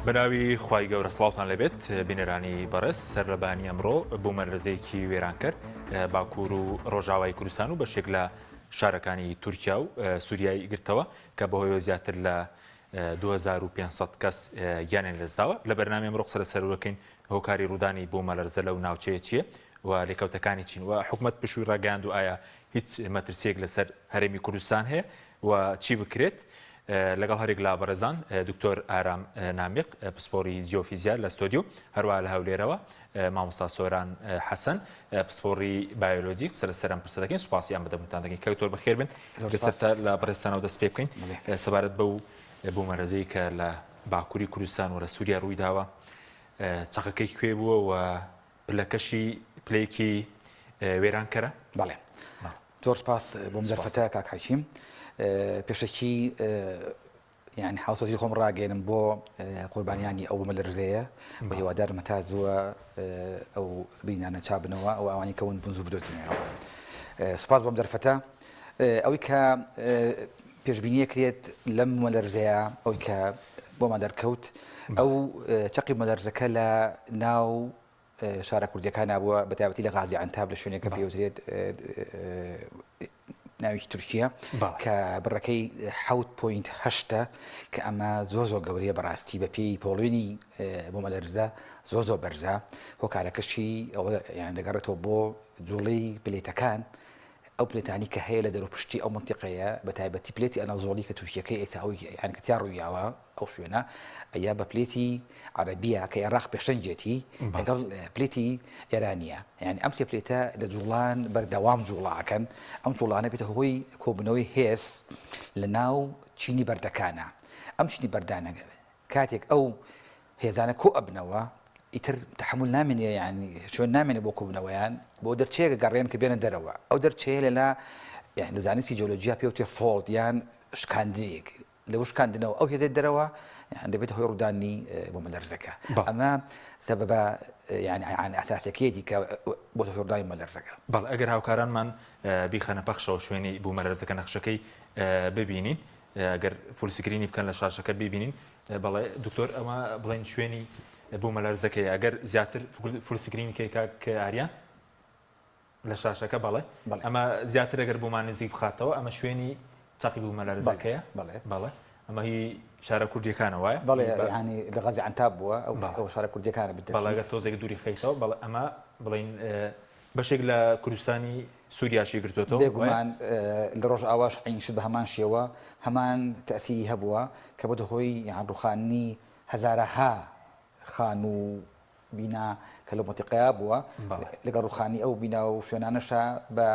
بەناوی خوای گەورە سڵاوتان لێبێت بینەرانی بەڕێز سەرلەبانی ئەمڕۆ بوومەلەرزەیەکی وێرانکەر باکوور و ڕۆژاوای کوردستان و بەشێک لە شارەکانی تورکیا و سووریای گرتەوە کە بەهۆیەوە زیاتر لە 2500 کەس گیانیان لەدەستداوە لە بەرنامەی ئەمڕۆ قسە لەسەر دەکەین هۆکاری ڕوودانی بوومەلەرزە لەو ناوچەیە چییە و لێکەوتەکانی چین و حکومەت پشووی ڕاگەیاند و ئایا هیچ مەترسیەک لەسەر هەرێمی کوردستان هەیە و چی بکرێت؟ لەگەڵ هەریەک لە بەڕێزان دکتۆر ئارام نامیق پسپۆڕی جیۆفیزیا لە ستۆدیۆ، هەروەها لە هەولێرەوە مامۆستا سۆران حەسەن پسپۆڕی بایۆلۆجی قسە لەسەر ئەم پرسە دەکەین. سوپاسی ئامادەبوونتان دەکەین. کاک دکتۆر بەخێر بن. لەسەرتا لە بەڕێزتانەوە دەست پێ بکەین سەبارەت بەو بوومەلەرزەی کە لە باکووری کوردستان و لە سووریا ڕوویداوە، چەقەکەی کوێ بووە و پلەکەشی پلەیەکی وێرانکەرە؟ بەڵێ. زۆر سپاس بۆم دەرفەتە کاک حەکیم. پێشەکی یعنی هاوسۆزی خۆم ڕاگەێنم بۆ قوربانیانی ئەو بوومەلەرزەیە بە هیوادارم هەتا زووە ئەو بینانە چابنەوە ئەو ئەوانی کە ون بوون زوو بدۆزینەوە. سپاس بۆم دەرفەتە. ئەوەی کە پێشبینیە کرێت لەم بوومەلەرزەیە ئەوی کە بۆمان دەرکەوت ئەو چەقی بوومەلەرزەکە لە ناو شارە کوردیەکانا بووە بە تایبەتی لە غازی عەنتاب لە شوێنێک کە پێوترێت ناوێکی تورکیە کە بڕەکەی حوت point هەشتە کە ئەمە زۆر زۆر گەورەیە بەڕاستی بە پێی پۆڵێنی بوومەلەرزە زۆر زۆر بەرزە هۆکارەکەشی ئەوە یان دەگەڕێتەوە بۆ جوڵەی plate ەکان ئەو plate انی کە هەیە لە دەروپشتی ئەو مەنتیقەیە بە تایبەتی plate ی ئەنەزۆڵی کە تورکیەکەی ئێستا ئەوی یان کە تیا ڕوویاوە ئەو شوێنە ئەیا بە plate ی عەرەبیە کە ئێراق پێشەنگێتی لەگەڵ plate ی ئێرانیە یعنی ئەم سێ plate ە لە جوڵان بەردەوام جوڵاکەن ئەم جوڵانە بێتە هۆی کۆبوونەوەی هێز لە ناو چینی بەردەکانە ئەم چینی بەردانە کاتێک ئەو هێزانە کۆ ئەبنەوە ئیتر تەحەمول نامێنێ یانی شوێن نامێنێ بۆ کۆبوونەوەیان بۆ دەرچەیەک گەڕێن کە بێنە دەرەوە ئەو دەرچەیە لەلا یان لە زانستی جیۆلۆجیا پێوتێ fault یان شکاندنێک لەو شکاندنەوە ئەو هێزەی دەرەوە یان دەبێتە هۆی ڕوودانی بوومەلەرزەکە ئەمە سەبەبە یانی ئەساسەکەیەتی کە بۆتە هۆی ڕوودانی بوومەلەرزەکە. بەڵێ ئەگەر هاوکارانمان بیخەنە پەخشەوە شوێنی بوومەلەرزەکە نەخشەکەی ببینین گەر full screen ی بکەن لە شاشەکە بیبینین بەڵێ دکتۆر ئەمە بڵێن شوێنی بوومەلەرزەکەی ئەگەر زیاتر full screen ی کەی کاک ئاریان لە شاشەکە بەڵێ ئەمە زیاتر ئەگەر بۆمان نزیک بخاتەوە ئەمە شوێنی چەقی بوومەلەرزەکەیە بەڵێ بەڵێ ئەمە هی شارە کوردیەکانە وایە بەڵێ ینی لە غازی عەنتاب بووە ئەو ئەو شارە کوردیەکانە بەڵێ ئەگەر تۆزێک دووری خەیتەوە بەڵێ ئەمە بڵین بەشێک لە کوردستانی سوریاشی گرتۆتەوە. بێگومان لە ڕۆژئاواش عەین شت بە هەمان شێوە هەمان تەئسیری هەبووە کە بۆتە هۆی یان ڕوخاندنی هەزارەها خانوو و بینا کە لەو مەنتیقەیا بووە لەگەڵ ڕوخانی ئەو بینا و شوێنانەشا بە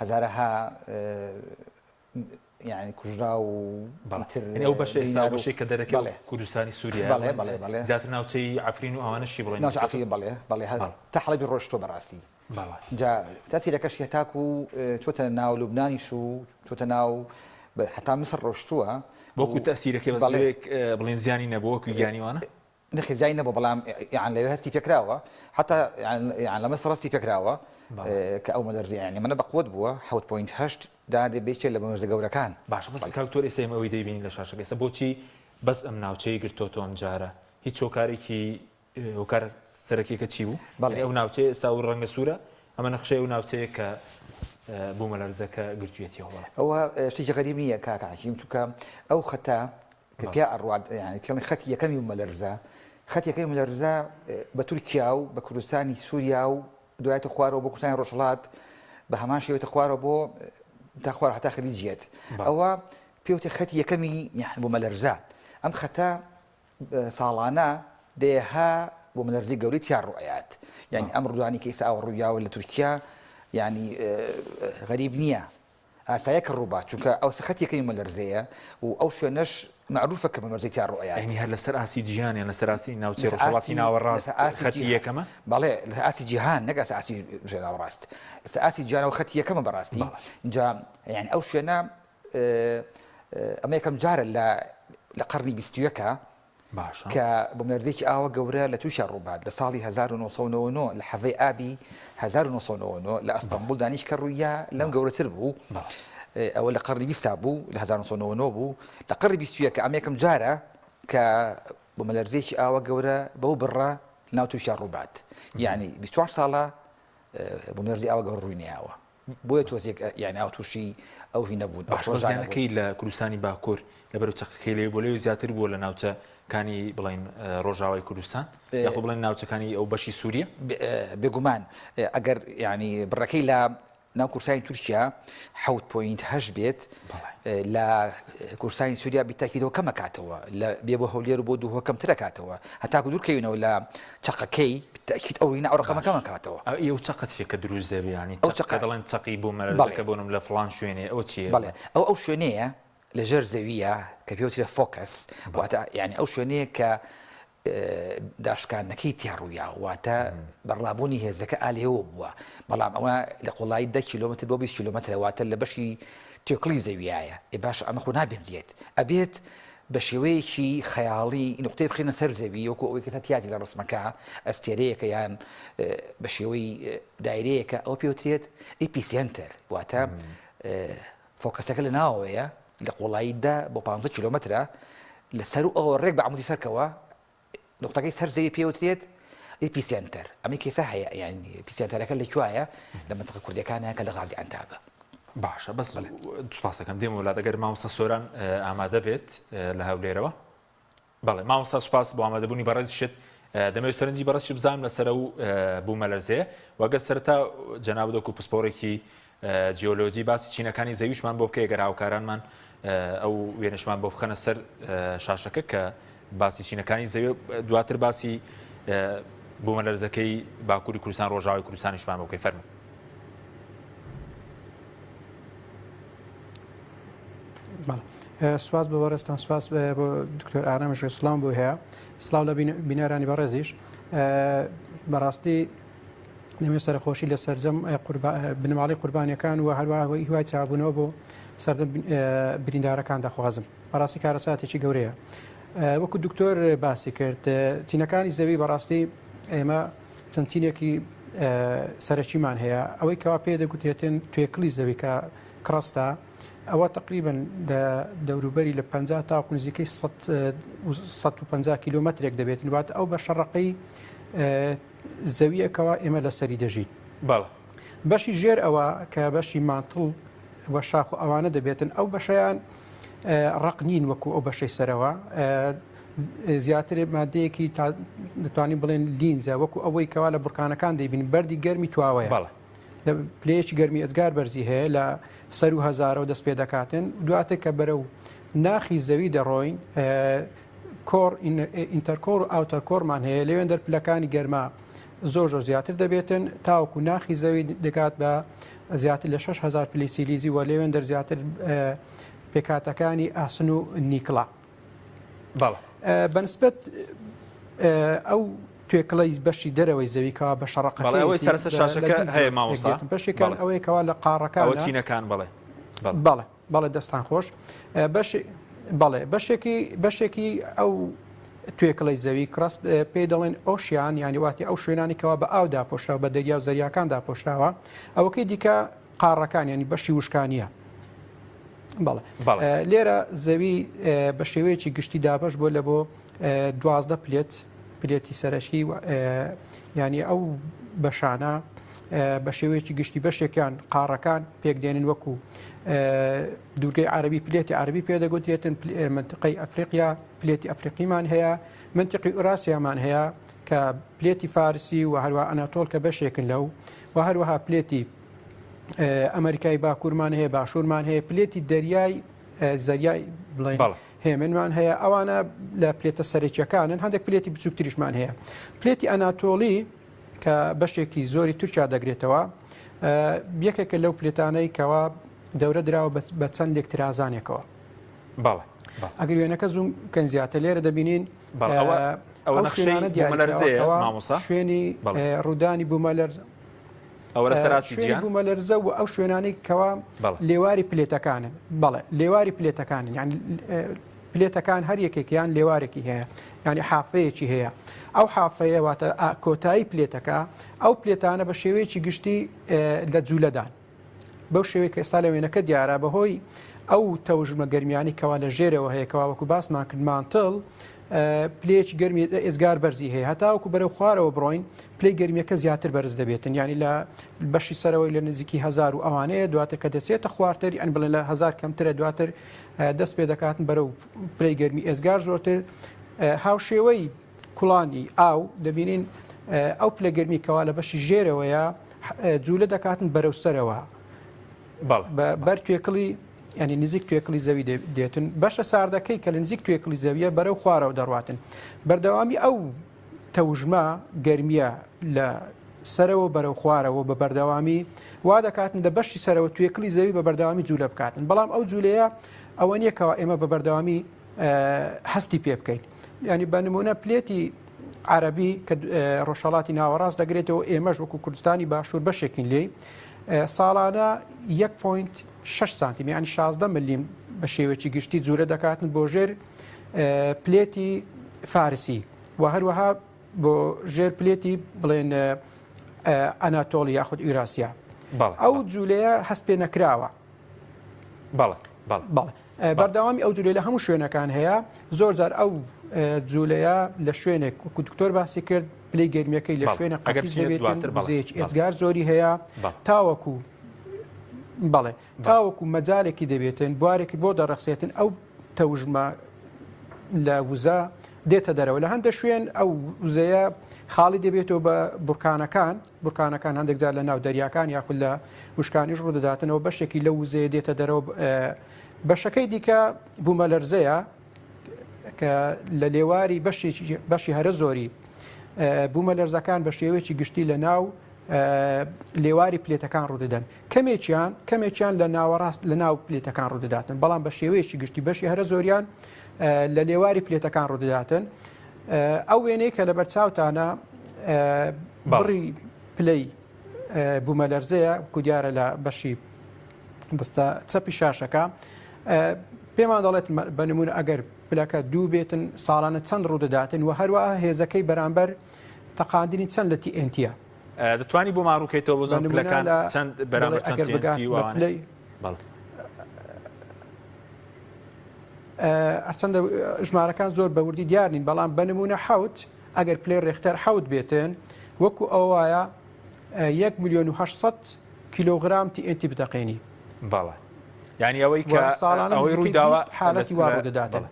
هەزارەها یانی کوژراو و بەڵێ یانی ئەو بەشە ئێستا ئەو بەشەی کە دەرەکەوێت بەڵێ کوردستانی سووریایە بەڵێ بەڵێ بەڵێ زیاتر ناوچەی عەفرین و ئەوانەشی بڵێن ناوچە عەفرین بەڵێ بەڵێ هەر تا حەڵەبی ڕۆشتووە بەڕاستی بەڵێ جا تەسیرەکەشی هەتاکو چۆتە ناو لوبنانیش و چۆتە ناو هەتا میسر ڕۆشتووە وەکو تەسیرەکەی بەس لەوێک بڵێن زیانی نەبوو وەکو گیانی وانە نەخێر زیانی نەبوو بەڵام یان لەوێ هەستی پێکراوە حتا یان لە مەسر هەستی پێکراوە کە ئەو مەلەرزەیە یانی ئەمەنە بەقوەت بووە 7.8 دادێ بێکێ لە بەمەرزە گەورەکان. باشە بەس کاک دکتۆر ئێستا ئێمە ئەوەی دەیبینین لە شاشەکە ئێستا بۆچی بەس ئەم ناوچەیە گرتۆتەوە ئەم جارە هیچ هۆکارێکی هۆکارە سەرەکیەکە چی بوو بەڵێ ئەو ناوچەیە ئێستا ئەو ڕەنگە سوورە ئەمە نەخشەی ئەو ناوچەیە کە بوومەلەرزەکە گرتویەتیەوە بەڵێ ئەوە شتێکی غەریب نییە کاک حەکیم چونکە ئەو خەتە کە پیا ئەڕوات یانی پێڵی خەتی یەکەمی بوومەلەرزە خەتی یەکەمی بوومەلەرزە بە تورکیا و بە کوردستانی سووریا و دوایەتە خوارەوە بۆ کوردستانی ڕۆژهەڵات بە هەمان شێوەتە خوارەوە بۆ تا خوار هەتا خلیجیەت ئەوە پێوتە خەتی یەکەمی یان بوومەلەرزە ئەم خەتە ساڵانە دەیەها بوومەلەرزەی گەورەی تیا ڕوئەیات یعنی ئەم ڕوودانی کە ئێستا ئاوە ڕوویاوە لە تورکیا یعنی غەریب نییە ئاسایە کە ڕووبات چونکە ئەو سەخەتیەکەی مەلەرزەیە و ئەو شوێنەش مەعروفە کە بەمەرزەی تیا ڕوئەیات. یانی هەر لەسەر ئاستی جیهان یان لەسەر ئاستی ناوچەی ڕۆژهەڵاتی ناوەڕاست خەتی یەکەمە؟ بەڵێ لەسەر ئاستی جیهان نەک لەسەر ئاستی ڕۆژهەڵاتی ناوەڕاست لەسەر ئاستی جیهانەوە خەتی یەکەمە بەڕاستی ئینجا یانی ئەو شوێنە ئەمە یەکەم جارە لە لە قەرنی بیستویەکە باشە. کە بومەلەرزەیەکی ئاوا گەورە لە تورکیا ڕووبات لە ساڵی 1999 لە حەڤەی ئابی 1999 لە ئەستەنبوڵ دانیش کە ڕوویا لەم گەورەتر بوو ئەوە لە قەرنی بیستا بوو لە 1999 بوو لە قەرنی 21 کە ئەمە یەکەم جارە کە. بومەلەرزەیەکی ئاوا گەورە بەو بڕە ناو تورکیا ڕووبات یعنی 24 ساڵە بومەلەرزەی ئاوا گەورە ڕووی نەیاوە بۆیە تۆزێک یعنی ئاو تووشی ئەو هی نەبوون ئەو زیانەکەی لە کوردستانی باکوور لەبەر چەقەکەی لێ بۆ لەوێ زیاتر بووە لە ناوچە کانی بڵین ڕۆژاوای کوردستان یاخۆ بڵێن ناوچەکانی ئەو بەشی سووریە بێگومان ئەگەر ینی بڕەکەی لە ناو کوردستانی تورکیا 7.8 بێت لە کوردستانی سووریا بیتاکیدەوە کەمەکاتەوە لە بێ بۆ هەولێر و بۆ دووهۆ کەمترەکاتەوە هەتاکو دوورکەوینەوە لە چەقەکەی تاکیت ئەو ینە ئەو ڕقەمە کەمەکاتەوە. ئەو چەقە چیە کە دروست دەبێ یانی ئەو چەقە دەڵێن چەقی بوومەلەرزەکە بۆنم لە فڵان شوێنێ ئەوە چیە؟ بەڵێ ئەو ئەو شوێنەیە لە ژێر زەویە کە پێوترێ focus واتە یانی ئەو شوێنەیە کە داشکاندنەکەی تیا ڕوویا واتە بەرڵابوونی هێزەکە ئالێوە بووە بەڵام ئەوە لە قوڵایی دە کیلۆمەتر بۆ 20 کیلۆمەترە واتە لە بەشی توێکڵی زەویایە ئێ باش ئەمە خۆ نابینرێت ئەبێت بە شێوەیەکی خەیاڵی نوقتەی بخەینە سەر زەوی وەکو ئەوەی کە تیاتی لە ڕسمەکە ئەستێرەیەکە یان بە شێوەی دایرەیەکە ئەو پێوترێت epicenter واتە focus ەکە لە ناوەوەیە لە قوڵایی دە بۆ پ کیلۆمەترە لە سەر و ئەوە ڕێک بە عمودی سەرکەوە نوقتەکەی سەر زەوی پێوترێت epicenter ئەمەی کێسا هەیە یان epicenter ەکە لە کوایە لە منطقە کوردەکانە کە لە غازی عەنتابە. باشە بەس سوپاسەکەم دێم وڵات ئەگەر مامۆستا سۆران ئامادە بێت لە هەولێرەوە بەڵێ مامۆستا سوپاس بۆ ئامادەبوونی بەڕێزیشت دەمەوێت سەرنجی بەڕێزیش بزانم لەسەر ئەو بوومەلەرزەیە و ئەگەر سەرەتا جەنابت وەکو پسپۆڕێکی جیۆلۆجی باسی چینەکانی زەویشمان بۆ بکەی گەر هاوکارانمان ئەو وێنەشمان بۆ بخەنە سەر شاشەکە کە باسی چینەکانی زەوی دواتر باسی بوومەلەرزەکەی باکووری کوردستان ڕۆژاوای کوردستانیشمان بۆ بکەی فەرموو. سواس بۆ بەڕێزتان سواس بۆ دکتۆر ئارامش سڵام بۆ هەیە سلااو لە بینەرانی بەڕێزیش بەڕاستی دەمێ سەرخۆشی لە سەرجەم بنەماڵی قوربانیەکان و هەروە هیوای چابوونەوە بۆ سەردەم بریندارەکان دەخوازم بەڕاستی کارەساتێکی گەورەیە وەکو دکتۆر باسی کرد چینەکانی زەوی بەڕاستی ئێمە چەند چینێکی سەرەکیمان هەیە ئەوەی کەوا پێ دەگوترێتن توێکڵی زەوی کە crust ە ئەوە تقریبن لە دەوروبەری لە 50 تاوەکو نزیکەی 150 کیلومترێک دەبێتن واتە ئەو بە شەڕقەی زەویەکەوە ئێمە لەسەری دەژین بەڵێ بەشی ژێر ئەوە کە بەشی mantle و شاخ و ئەوانە دەبێتن ئەو بەشیان ڕق نین وەکو ئەو بەشەی سەرەوە زیاتر مادەیەکی دەتوانین بڵێن لینجە وەکو ئەوەی کەوا لە بورکانەکان دەیبین بەردی گەرمی تواوەیە لە پلەیەکی گەرمی ئەجگار بەرزی هەیە لە سەر و هەزارەوە دەست پێ دەکاتن دواتر کە بەرەو ناخی زەوی دەڕۆین core inner core و outer core مان هەیە لەوێندەر پلەکانی گەرما زۆر زۆر زیاتر دەبێتن تاوەکو ناخی زەوی دەگات بە زیاتر لە 6000 پلەی سیلیزی و لەوێندەر زیاتر پێکاتەکانی ئاسن و نیکڵە. بەڵێ. بەنسبەت ئەو توێکڵەی بەشی دەرەوەی زەوی کەوا بە شەڕەقەکەیەتی بەڵێ ئەوەی سەرەسەر شاشەکە هەیە مامۆستا بەشێکان ئەوەیە کەوا لە قاڕەکانە ئەوە چینەکان بەڵێ بەڵێ بەڵێ دەستان خۆش بەش بەڵێ بەشێکی بەشێکی ئەو توێکڵی زەوی crust پێی دەڵێن ocean یانی واتی ئەو شوێنانی کەوا بە ئاو داپۆشراوە بە دەریا و زەریاکان داپۆشراوە ئەوەکەی دیکە قاڕەکان یانی بەشی وشکانیە بەڵێ لێرە زەوی بە شێوەیەکی گشتی دابش بۆ لە بۆ 12 plate plate ی سەرەکی ینی ئەو بەشانە بە شێوەیەکی گشتی بەشێکیان قاڕەکان پێک دێنن وەکو دوورگەی عربی plate ی عربی پێدەگوترێتن منتقەی ئەفریقیا plate ی ئەفریقیمان هەیە منتقی ئوراسیامان هەیە کە plate ی فارسی و هەروە ئەناتۆل کە بەشێکن لەو و هەروەها plate ی ئەمریکای باکوورمان هەیە باشوورمان هەیە plate ی دەریای زەریای بڵێن هێمنمان هەیە ئەوانە لە plate ە سەرەکیەکانن هەندێک plate ی بچووکتریشمان هەیە plate ی ئەناتۆڵی کە بەشێکی زۆری تورکیا دەگرێتەوە یەکێکە لەو plate انەی کەوا دەورە دراوە بە چەند لێکترازانێکەوە بەڵێ ئەگەر وێنەکە زووم کەن زیاتر لێرە دەبینین ئەوە شوێنە دیارەزەیە مامۆستا شوێنی ڕوودانی بوومەلەرزە ئەوە لە سەراسی شوێنی بوومەلەرزە و ئەو شوێنانەی کەوا لێواری plate ەکانن بەڵێ لێواری plate ەکانن یان plate ەکان هەر یەکێکیان لێوارێکی هەیە ینی حافەیەکی هەیە ئەو حافەیە واتە کۆتایی plate ەکە ئەو plate انە بە شێوەیەکی گشتی لە جوولەدان بەو شێوەی کە ئێستا لە وێنەکە دیارە بەهۆی ئەو تەوژمە گەرمیانی کەوا لە ژێرەوە هەیە کەوا وەکو باسمان کرد mantle. پلەیەکی گەرمی ئێزگار بەرزی هەیە هەتاوەکو بەرەو خوارەوە بڕۆین پلەی گەرمیەکە زیاتر بەرز دەبێتن یعنی لە بەشی سەرەوەی لە نزیکی هزار و ئەوانەیە دواتر کە دەچێتە خوارتر یان بڵێن لە هزار کەمترە دواتر دەست پێ دەکاتن بەرەو پلەی گەرمی ئێزگار زۆرتر هاوشێوەی کوڵانی ئاو دەبینین ئەو پلە گەرمی کەوا لە بەشی ژێرەوەیە جوولە دەکاتن بەرەو سەرەوە بەر توێکڵی ینی نزیک توێکڵی زەوی دێتن بەشە ساردەکەی کە لە نزیک توێکڵی زەویە بەرەو خوارەوە دەڕاتن بەردەوامی ئەو تەوژمە گەرمیە لە سەرەوە بەرەو خوارەوە بە بەردەوامی وا دەکاتن لە بەشی سەرەوە توێکڵی زەوی بە بەردەوامی جوولە بکاتن بەڵام ئەو جوولەیە ئەوە نییە کەوا ئێمە بە بەردەوامی هەستی پێ بکەین ینی بە نمونە پلێتی عەربی کە ڕۆژهڵاتی ناوەڕاست دەگرێتەوە ئێمەش وەکو کوردستانی باشوور بەشێکین لێی ساڵانە 1.6 سانتیم ینی 16 ملیم بە شێوەیەکی گشتی جوورە دەکاتن بۆ ژێر پلێتی فارسی و هەروەها بۆ ژێر پلێتی بڵێن ئەناتۆڵی یاخود ئیراسیا ئەو جوولەیە هەست پێ نەکراوە بەڵێ بەردەوامی ئەو جولەیە لە هەموو شوێنەکان هەیە زۆر جار ئەو جولەیە لە شوێنێک وەکو دکتۆر باسی کرد پلەی گەرمیەکەی لە شوێنە قەتیس دەبێت وزەیەکی ئێجگار زۆری هەیە تاوەکو بەڵێ تاوەکو مەجالێکی دەبێتن بوارێکی بۆ دەڕەخسێتن ئەو تەوژمە لە وزە دێتە دەرەوە لە هەندە شوێن ئەو وزەیە خاڵی دەبێتەوە بە بورکانەکان بورکانەکان هەندێک جار لە ناو دەریاکان یاخود لە وشکانیش ڕوودەداتنەوە بەشێکی لەو وزەیە دێتە دەرەوە بەشەکەی دیکە بوومەلەرزەیە کە لە لێواری بەشێکی بەشی هەرە زۆری بوومەلەرزەکان بە شێوەیەکی گشتی لە ناو لێواری پلێتەکان ڕوودەدەن کەمێکیان کەمێکیان لە ناوەڕاست لە ناو پلێتەکان ڕوودەداتن بەڵام بە شێوەیەکی گشتی بەشی هەرە زۆریان لە لێواری پلێتەکان ڕوودەداتن ئەو وێنەی کە لەبەر چاوتانە بڕی پلەی بوومەلەرزەیە وەکو دیارە لە بەشی دەستە چەپی شاشەکە پێمان دەڵێت بە نمونە ئەگەر پلەکە دوو بێتن ساڵانە چەند ڕوودەداتن و هەروەها هێزەکەی بەرامبەر تەقاندنی چەند لە TNT ە. دەتوانی بۆمان ڕووکەیتەوە بۆ پلەکان چەند بەرامبەر چەند TNT وانە؟ بەڵێ. هەرچەندە ژمارەکان زۆر بە وردی دیار نین بەڵام بە نمونە حوت ئەگەر پلەی ڕێختەر حوت بێتن وەکو ئەوە وایە یەک ملیۆن و 800 کیلۆگرام TNT بتەقێنی. بەڵێ یانی ئەوەی کە ساڵانە ئەوەی نزیکەی ڕووی داوە 20 حالەتی وا ڕوودەداتن. بەڵێ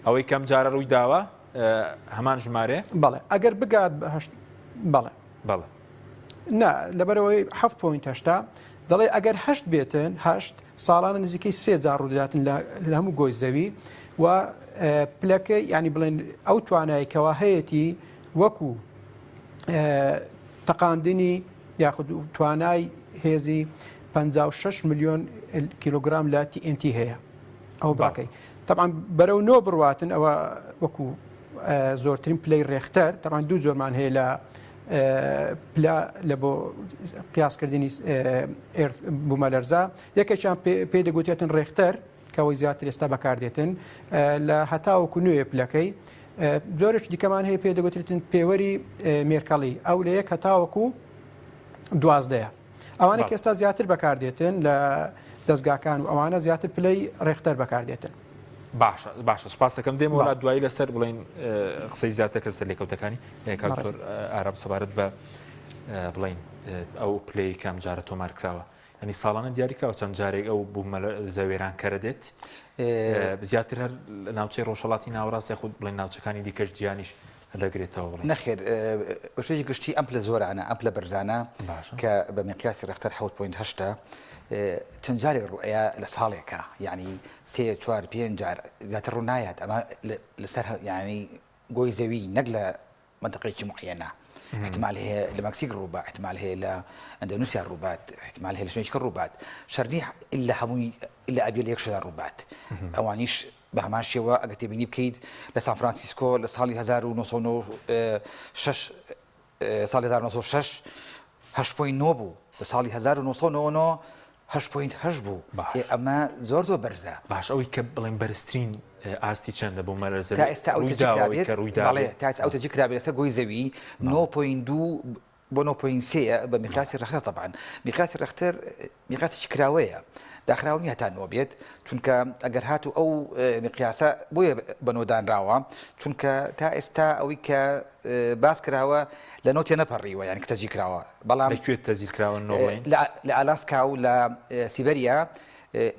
ئەوەی کەم جارە ڕووی داوە هەمان ژمارەیە؟ بەڵێ ئەگەر بگات بە هەشت بەڵێ. بەڵێ. نا لەبەرئەوەی حەفت point هەشتا دەڵێ ئەگەر هەشت بێتن هەشت ساڵانە نزیکەی سێ جار ڕوودەداتن لە هەموو گۆی زەوی و پلەکەی ینی بڵێن ئەو توانای کەوا هەیەتی وەکو تەقاندنی یاخود توانای هێزی 56 میلیۆن کیلوگرام لە TNT هەیە ئەو باکەی طبعا بەرەو نۆ بڕواتن ئەوە وەکو زۆرترین پلەی ڕێختەر تەبعەن دوو جۆرمان هەیە لە پلە لە بۆ قیاسکردنی بوومەلەرزە یەکێکیان پێی دەگوتێتن ڕێختەر کەەوەی زیاتر ئێستا بەکاردێتن لە هەتاوەکو نوێ پلەکەی جۆرێک دیکەمان هەیە پێ دەگوترێتن پێوەری مێرکەڵی ئەو لە یەک هەتاوەکو دوازدەیە ئەوانە کە ئێستا زیاتر بەکاردێتن لە دەستگاکان و ئەوانە زیاتر پلەی ڕێختەر بەکاردێتن. باشە باشە سپاس دەکەم دێمەوە لات دوایی لەسەر بڵین قسەی زیاتر کە سەر لێکەوتەکانی کاک دکتۆر ئارام سەبارەت بە بڵین ئەو پلەی کام جارە تۆمار کراوە ئەنی ساڵانە دیاری کراوە چەند جارێک ئەو بوومەلەرزە وێرانکەرە دێت زیاتر هەر لە ناوچەی ڕۆژهەڵاتی ناوەڕاست یاخود بڵێن ناوچەکانی دیکەش جیهانیش دەگرێتەوە بڵێن. نەخێر بە شێوەیەکی گشتی ئەم پلە زۆرانە ئەم پلە بەرزانە کە بە میقیاسی ڕێختەر حەوت point هەشتە چەند جارێک ڕوئەیا لە ساڵێکا یعنی سێ چوار پێنج جار زیاتر ڕوو نایات ئەمە لەسەر یعنی گۆی زەوی نەک لە منطقەیەکی معەنە احتمال هەیە لە مەکسیک ڕووبا احتمال هەیە لە ئەندەنوسیا ڕووبات احتمال هەیە لە شوێنێکی ڕووبات شەرنی لە هەمووی لە ئەبێ لە یەک شوێن ڕووبات ئەوانیش بە هەمان شێوە ئەگەر تێبینی بکەیت لە سان فرانسیسکۆ لە ساڵی 1996 ساڵی 1906 8.9 بوو لە ساڵی 1999 8.8 بوو ئەمە زۆر زۆر بەرزە. باش ئەوەی کە بڵێن بەرزترین ئاستی چەندە بۆ مەلەرزە تا ئێستا ئەو تەجی کە ڕوویدا تا ئێستا ئەو تەجی کرابێت لەسەر گۆی زەوی 9.2 بۆ 9.3 بە میقیاسی ڕەختەر تەبعەن میقیاسی ڕەختەر میقیاسێکی کراوەیە. داخراو نیە هەتا نۆ بێت چونکە ئەگەر هاتوو ئەو مقیاسە بۆیە بە نۆ دانراوە چونکە تا ئێستا ئەوەی کە باس کراوە لە نۆ تێنەپەڕیوە یانی کە تەجی کراوە بەڵام لە کوێ تەزیل کراوە نۆ بڵێین؟ لە ئالاسکا و لە سیبەریا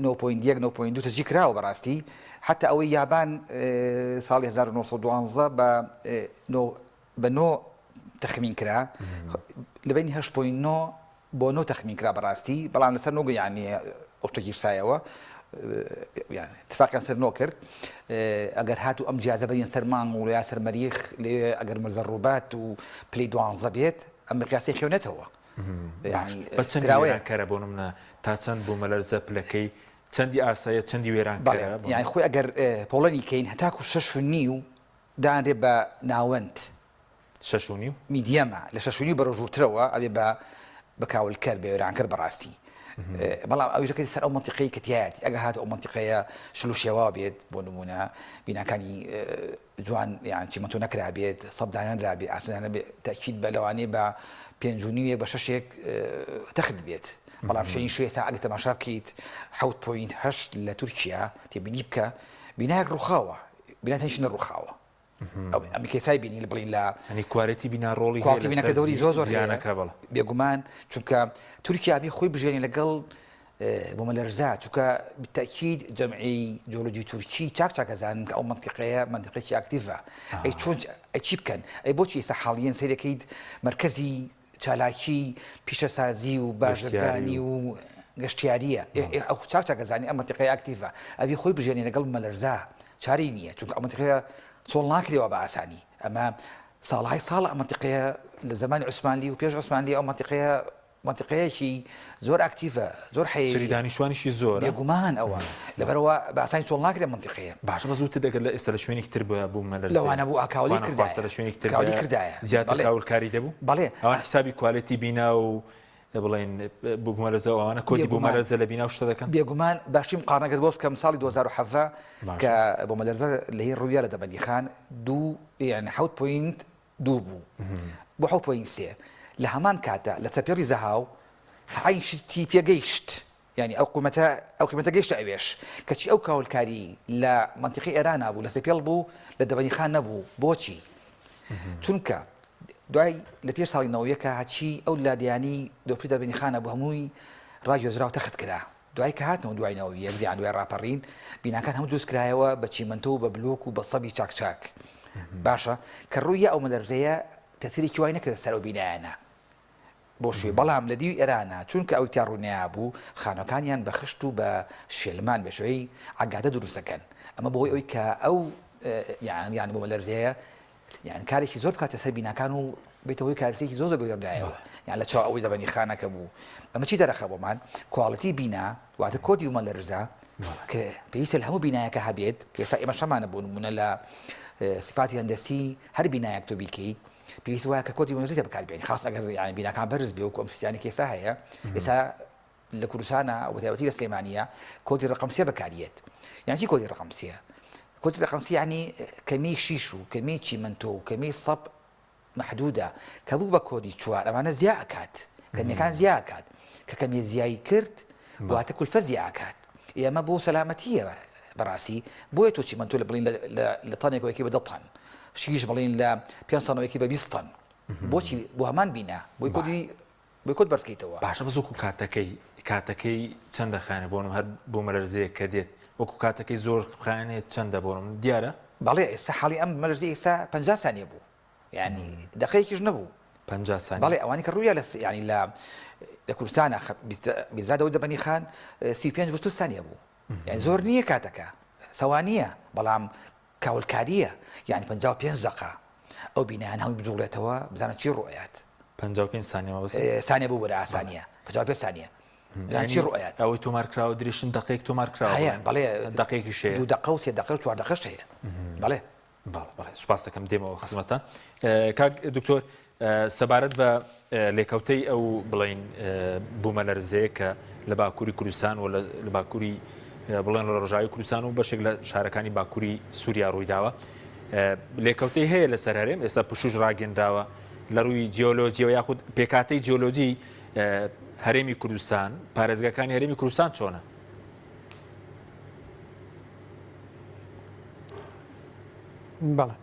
نۆ point یەک نۆ point دوو تەجی کراوە بەڕاستی حتا ئەوەی یابان ساڵی 1912 بە نۆ بە نۆ تەخمین کرا لە بینی هەشت point نۆ بۆ نۆ تەخمین کرا بەڕاستی بەڵام لەسەر نۆ یانی ئەو شتە گیرسایەوە اتفاقیان سەر نۆ کرد ئەگەر هاتوو ئەم جیازە بەرین سەر مانگ و یا سەر مەریخ لێ ئەگەر مەرزە ڕووبات و پلەی دوانزە بێت ئەم مقیاسی خوێنێتەوە بەس چەند وێرانکەرە بۆ نمونە تا چەند بوومەلەرزە پلەکەی چەندی ئاسایە چەندی وێرانکەرە یان خۆی ئەگەر پۆڵەنی کەین هەتاکو شەش و نیو دانرێ بە ناوەند شەش و نیو. medium ە لە شەش و نیو بەرەو ژوورترەوە ئەبێ بە بە کاولکەر بە وێرانکەر بەڕاستی بەڵام ئەویش دەکەوێتە سەر ئەو مەنتیقەی کە تیایەتی ئەگەر هاتوو ئەو مەنتیقەیە شل و شێواو بێت بۆ نموونە بیناکانی جوان یان چیمەنتۆ نەکرابێت سەب دانەنرابێ ئاسن دانەبێ تەئکید بە لەوانەیە بە پێنج و نیوێک بە شەشێک تەخت بێت بەڵام شوێنی شوێ ئێستا ئەگەر تەماشا بکەیت حەوت point هەشت لە تورکیا تێبینی بکە بینایەک ڕووخاوە بینا تەنیشت نەڕووخاوە ئەم کەسای بینی لە بڵین لە ینی quality بینا ڕۆڵی quality بینەکە دەوری زۆر زۆر زیانەکە بەڵێ بێگومان چونکە تورکیا بێ خۆی بژێنێ لەگەڵ بوومەلەرزە چونکە بالتأکید جەمعی جۆلۆجی تورکی چاک چاکەزانن کە ئەو منطقەیە منطقێکی active ە ئەی چۆن ئەی چی بکەن ئەی بۆچی ئێستا حاڵیەن سەیرەکەیت مەرکەزی چالاکی پیشەسازی و بازرگانی و گەشتیارییە ئەو چاک چاک ئەزانی ئەم مەنتیقەیە active ە ئەبی خۆی بژێنێ لەگەڵ بوومەلەرزە چارەی نییە چونکە ئەو مەنتیقەیە چۆڵ ناکرێەوە بە ئاسانی ئەمە ساڵهای ساڵە ئەم مەنتیقەیە لە زمانی عوسمانلی و پێش عوسمانلی ئەو مەنتیقەیە مەنتیقەیەکی زۆر active ە زۆر حەیەویە چری دانیشتوانیشی زۆرە. بێگومان ئەوە لەبەرئەوە بە ئاسانی چۆڵ ناکرێت مەنتیقەیە. باشە بەس وتت ئەگەر لە ئێستا لە شوێنێکی تر بوایە بوومەلەرزەیە لەوانە بوو کاولی خوا نەخواستە کردایە لە شوێنێکی تر کاولی بوایە کردایە زیاتر بەڵێ کاولکاری دەبوو؟ بەڵێ ئەوان حسابی quality بینا و بڵێن بوومەلەرزە و ئەوانە کۆدی بێگومان بوومەلەرزە لە بینا و شتە دەکەن؟ بێگومان باشی مقارنەکەت بۆ بکەم ساڵی 2017 باشە کە بوومەلەرزە لە هی ڕوویا لە دەربەندیخان دوو یانی حەوت point دوو بوو بۆ حەوت point سێ لە هەمان کاتدا لە سەرپێڵی زەهاو عەین شتی پێگەیشت یانی ئەو قیمەتە ئەو قیمەتە گەیشتە ئەوێش کەچی ئەو کاولکاری لە مەنتیقی ئێرانا بوو لە سەرپێڵ بوو لە دەبەنی خان نەبوو بۆچی چونکە دوای لە پێش ساڵی نەوەیەکە هەچی ئەو لادیانی دۆپی دەبەنی خانە بوو هەمووی ڕاگوێزراو تەخت کرا دوای کە هاتنەوە دوای 91 یان دوای ڕاپەڕین بیناکان هەموو دروست کرایەوە بە چیمەنتۆ و بە بلۆک و بە سەبی چاک چاک باشە کە ڕووی ئەو مەلەرزەیە تەسیرێکی وای نەکردە سەر ئەو بینایانە بۆ شوێ بەڵام لە دیوی ئێرانە چونکە ئەوی تیا ڕوونەیابوو خانوەکانیان بە خشت و بە شێلمان بە شێوەی عەگادە دروست دەکەن ئەمە بۆی ئەوی کە ئەو یان یان بوومەلەرزەیە یان کارێکی زۆر بکاتە سەر بیناکان و بێتە هۆی کارسێکی زۆر زۆر گەورەیەوە یان لە چاو ئەوەی دەبەنی خانەکە بوو ئەمە چی دەرەخە بۆمان quality بینا واتە کۆدی بوومەلەرزە کە پێویستە لە هەموو بینایەکە هەبێت کە ئێستا ئێمە شەمانە بۆ نمونە لە سیفاتی هەندەسی هەر بینایەک تۆ بیکەیت پێویست وایە کە کۆدی بوومەلەرزە بەکار بێنی خاص ئەگەر یان بیناکان بەرز بێ وەکو ئەم سیستانێک ئێستا هەیە ئێستا لە کوردستانە و بەتایبەتی لە سلێمانییە کۆدی ڕقم سێ بەکاریێت یان چی کۆدی ڕقم سێ کۆدی ڕقم سێ یعنی کەمی شیش و کەمی چیمەنتۆ و کەمی سەپ محدودە کە بوو بە کۆدی چوار ئەمانە زیا ئەکات کەمیەکان زیا ئەکات کە کەمیە زیایی کرد واتە کولفە زیا ئەکات ئێمە بۆ سەلامەتیە بەڕاستی بۆیە تۆ چیمەنتۆ لە بڵین لە تەنێکەوە یەکی بە دە تەن شیش بڵین لە پێنج تەنەوە یەکی بە 20 تەن بۆچی بۆ هەمان بینا بۆی کۆدی بۆی کۆد بەرزکەیتەوە. باشە بەس وەکو کاتەکەی کاتەکەی چەند دەخایەنێ بۆ هەر بوومەلەرزەیەک کە دێت وەکو کاتەکەی زۆر بخایەنێت چەندە بۆ من دیارە؟ بەڵێ ئێستا حاڵی ئەم بوومەلەرزەی ئێستا 50 سانیە بوو یعنی دەقەیەکیش نەبوو 50 سانیە بەڵێ ئەوانی کە ڕوویا لە یعنی لە لە کوردستانە بیزادەوە دەبەنی خان 35 بۆ 40 سانیە بوو یعنی زۆر نییە کاتەکە سەوانیە بەڵام کاولکارییە یانی 55 دەقە ئەو بینایانە هەمووی بجوڵێتەوە بزانە چی ڕوئەیات. 55 سانیە مەبەستە؟ سانیە ببورە ئاسانیە 55 سانیە بزانە چی ڕوئەیات. ئەوەی تۆمار کراوە درێژترین دەقەیەک تۆمار کراوە هەیە بەڵێ دەقەیەکیش هەیە دوو دەقە و سێ دەقە و چوار دەقەش هەیە بەڵێ. بەڵێ بەڵێ سوپاس دەکەم دێمەوە خزمەتان کاک دکتۆر سەبارەت بە لێکەوتەی ئەو بڵێین بوومەلەرزەیە کە لە باکووری کوردستان و لە باکووری بڵێن لە ڕۆژاوی کوردستان و بەشێک لە شارەکانی باکووری سووریا ڕوویداوە لێکەوتەی هەیە لەسەر هەرێم ئێستا پشوش ڕاگەندراوە لە ڕووی جیۆلۆجیەوە یاخود پێکاتەی جیۆلۆجی هەرێمی کوردستان پارێزگاکانی هەرێمی کوردستان چۆنە؟ بەڵێ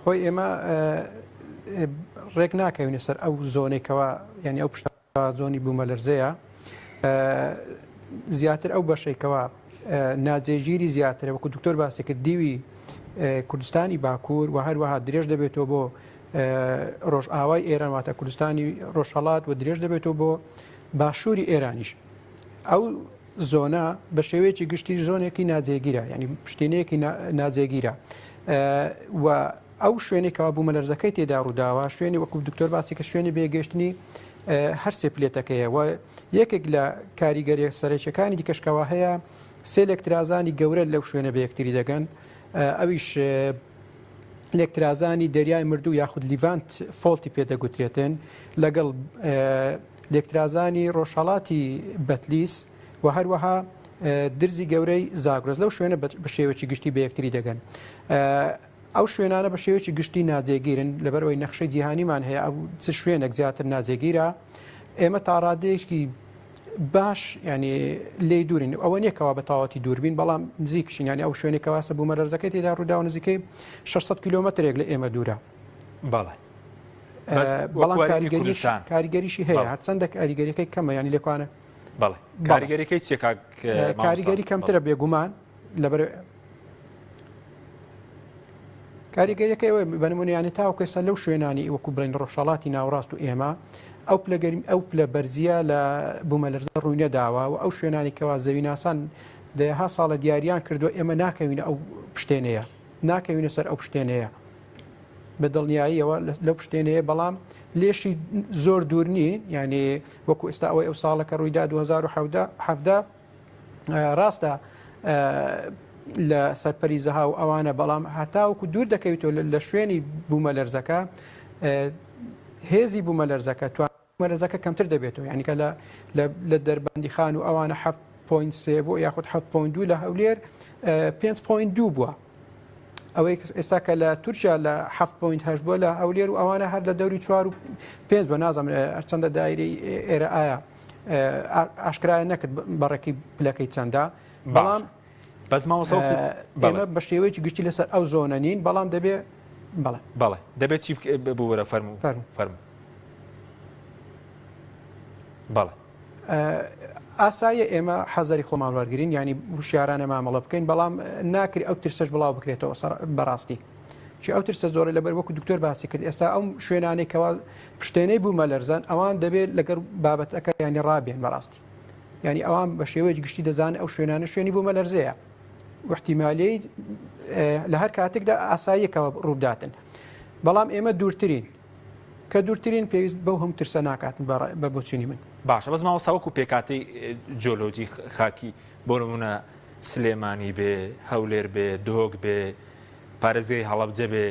خۆی ئێمە ڕێک ناکەوینە سەر ئەو زۆنێکەوە یعنی ئەو پشت زۆنی بوومەلەرزەیە زیاتر ئەو بەشێکەوە ناجێگیری زیاترە وەکو دکتۆر باسی کرد دیوی کوردستانی باکوور و هەروەها درێژ دەبێتەوە بۆ ڕۆژئاوای ئێران واتە کوردستانی ڕۆژهەڵات و درێژ دەبێتەوە بۆ باشووری ئێرانیش ئەو زۆنە بە شێوەیەکی گشتی زۆنێکی ناجێگیرە ینی پشتینەیەکی ناجێگیرە و ئەو شوێنێک کەوا بوومەلەرزەکەی تێدا ڕووداوە شوێنی وەکو دکتۆر باسی کە شوێنی بێگەشتنی هەرسێ plate ەکەیە و یەکێک لە کاریگەریە سەرەکیەکانی دیکەشکەوە هەیە سێ لێکترازانی گەورە لەو شوێنە بە یەکتری دەگەن ئەویش لێکترازانی دەریای مردوو یاخود Levant fault ی پێدەگوترێتن لەگەڵ لێکترازانی ڕۆژهەڵاتی بەتلیس و هەروەها درزی گەورەی زاگرۆس لەو شوێنە بە شێوەکی گشتی بە یەکتری دەگەن. ئەو شوێنانە بە شێوەیەکی گشتی ناجێگیرن، لەبەرئەوەی نەخشەی جیهانیمان هەیە ئەو چ شوێنێک زیاتر ناجێگیرە، ئێمە تاڕادەیەکی باش ینی لێی دوورین ئەوە نییە کەوا بە تەواوەتی دووربین بەڵام نزیکشین ینی ئەو شوێنێک کەواسە بوومەلەرزەکەی تێدا ڕووداوە نزیکەی 600 کیلۆمەترێک لە ئێمە دوورە. بەڵێ بەڵام کاریگەریشی هەیە هەرچەندە کاریگەریەکەی کەمە ینی لێکوانە بەڵێ کاریگەریەکەی چیە کاک کاریگەری کەمترە بێگومان لەبەر کاریگەریەکەی ئەوەیە بە نمونە یانی تاوەکو ئێستا لەو شوێنانی وەکو بڵێن ڕۆژهەڵاتی ناوەڕاست و ئێمە ئەو پلە گەرمی ئەو پلە بەرزیە لە بوومەلەرزە ڕووی نەداوە و ئەو شوێنانی کەوا زەویناسان دەیەها ساڵە دیاریان کردووە ئێمە ناکەوینە ئەو پشتێنەیە ناکەوینە سەر ئەو پشتێنەیە بە دڵنیاییەوە لەو پشتێنەیە بەڵام لێشی زۆر دوور نین یعنی وەکو ئێستا ئەوەی ئەو ساڵە کە ڕوویدا 2017 ڕاستە لە سەرپەری زەها و ئەوانە بەڵام هەتاوەکو دوور دەکەویتەوە لە شوێنی بوومەلەرزەکە هێزی بوومەلەرزەکە بوومەلەرزەکە کەمتر دەبێتەوە یعنی کە لە دەربەندی خان و ئەوانە 7.3 بۆ یاخود 7.2 لە هەولێر 5.2 بووە ئەوەی ئێستا کە لە تورکیا لە 7.8 بووە لە هەولێر و ئەوانە هەر لە دەوری 4 و 5 بە نازم هەرچەندە دایرەی ئێرە ئایا ئاشکرایە نەکرد بەڕێکی پلەکەی چەندە بەڵام بەس مامۆستا ئێمە بە شێوەیەکی گشتی لەسەر ئەو زۆنە نین بەڵام دەبێ بەڵێ بەڵێ دەبێت چی ببوورە فەرموو فەرموو فەرموو بەڵێ ئاساییە ئێمە حەزەری خۆمان وەرگین ینی وشیارانە مامەڵە بکەین بەڵام ناکری ئەو ترسەش بڵاو بکرێتەوە بەڕاستی چی ئەو ترسە زۆرە لەبەر وەکو دکتۆر باسی کرد ئێستا ئەو شوێنانەی کەوا پشتێنەی بوومەلەرزەن ئەوان دەبێت لەگەر بابەتەکە ینی ڕابێن بەڕاستی ینی ئەوان بە شێوەیەکی گشتی دەزانن ئەو شوێنانە شوێنی بوومەلەرزەیە احتیمالی لە هەر کاتێکدا ئاساییەکەوە ڕووبداتن بەڵام ئێمە دوورترین کە دوورترین پێویست بەو هەم ترسە ناکات بە بۆچینی من. باشە بەس مامۆستا وەکو پێکهاتەی جۆلۆجی خاکی بۆ نمونە سلێمانی بێ هەولێر بێ دهۆک بێ پارێزگای هەڵەبجە بێ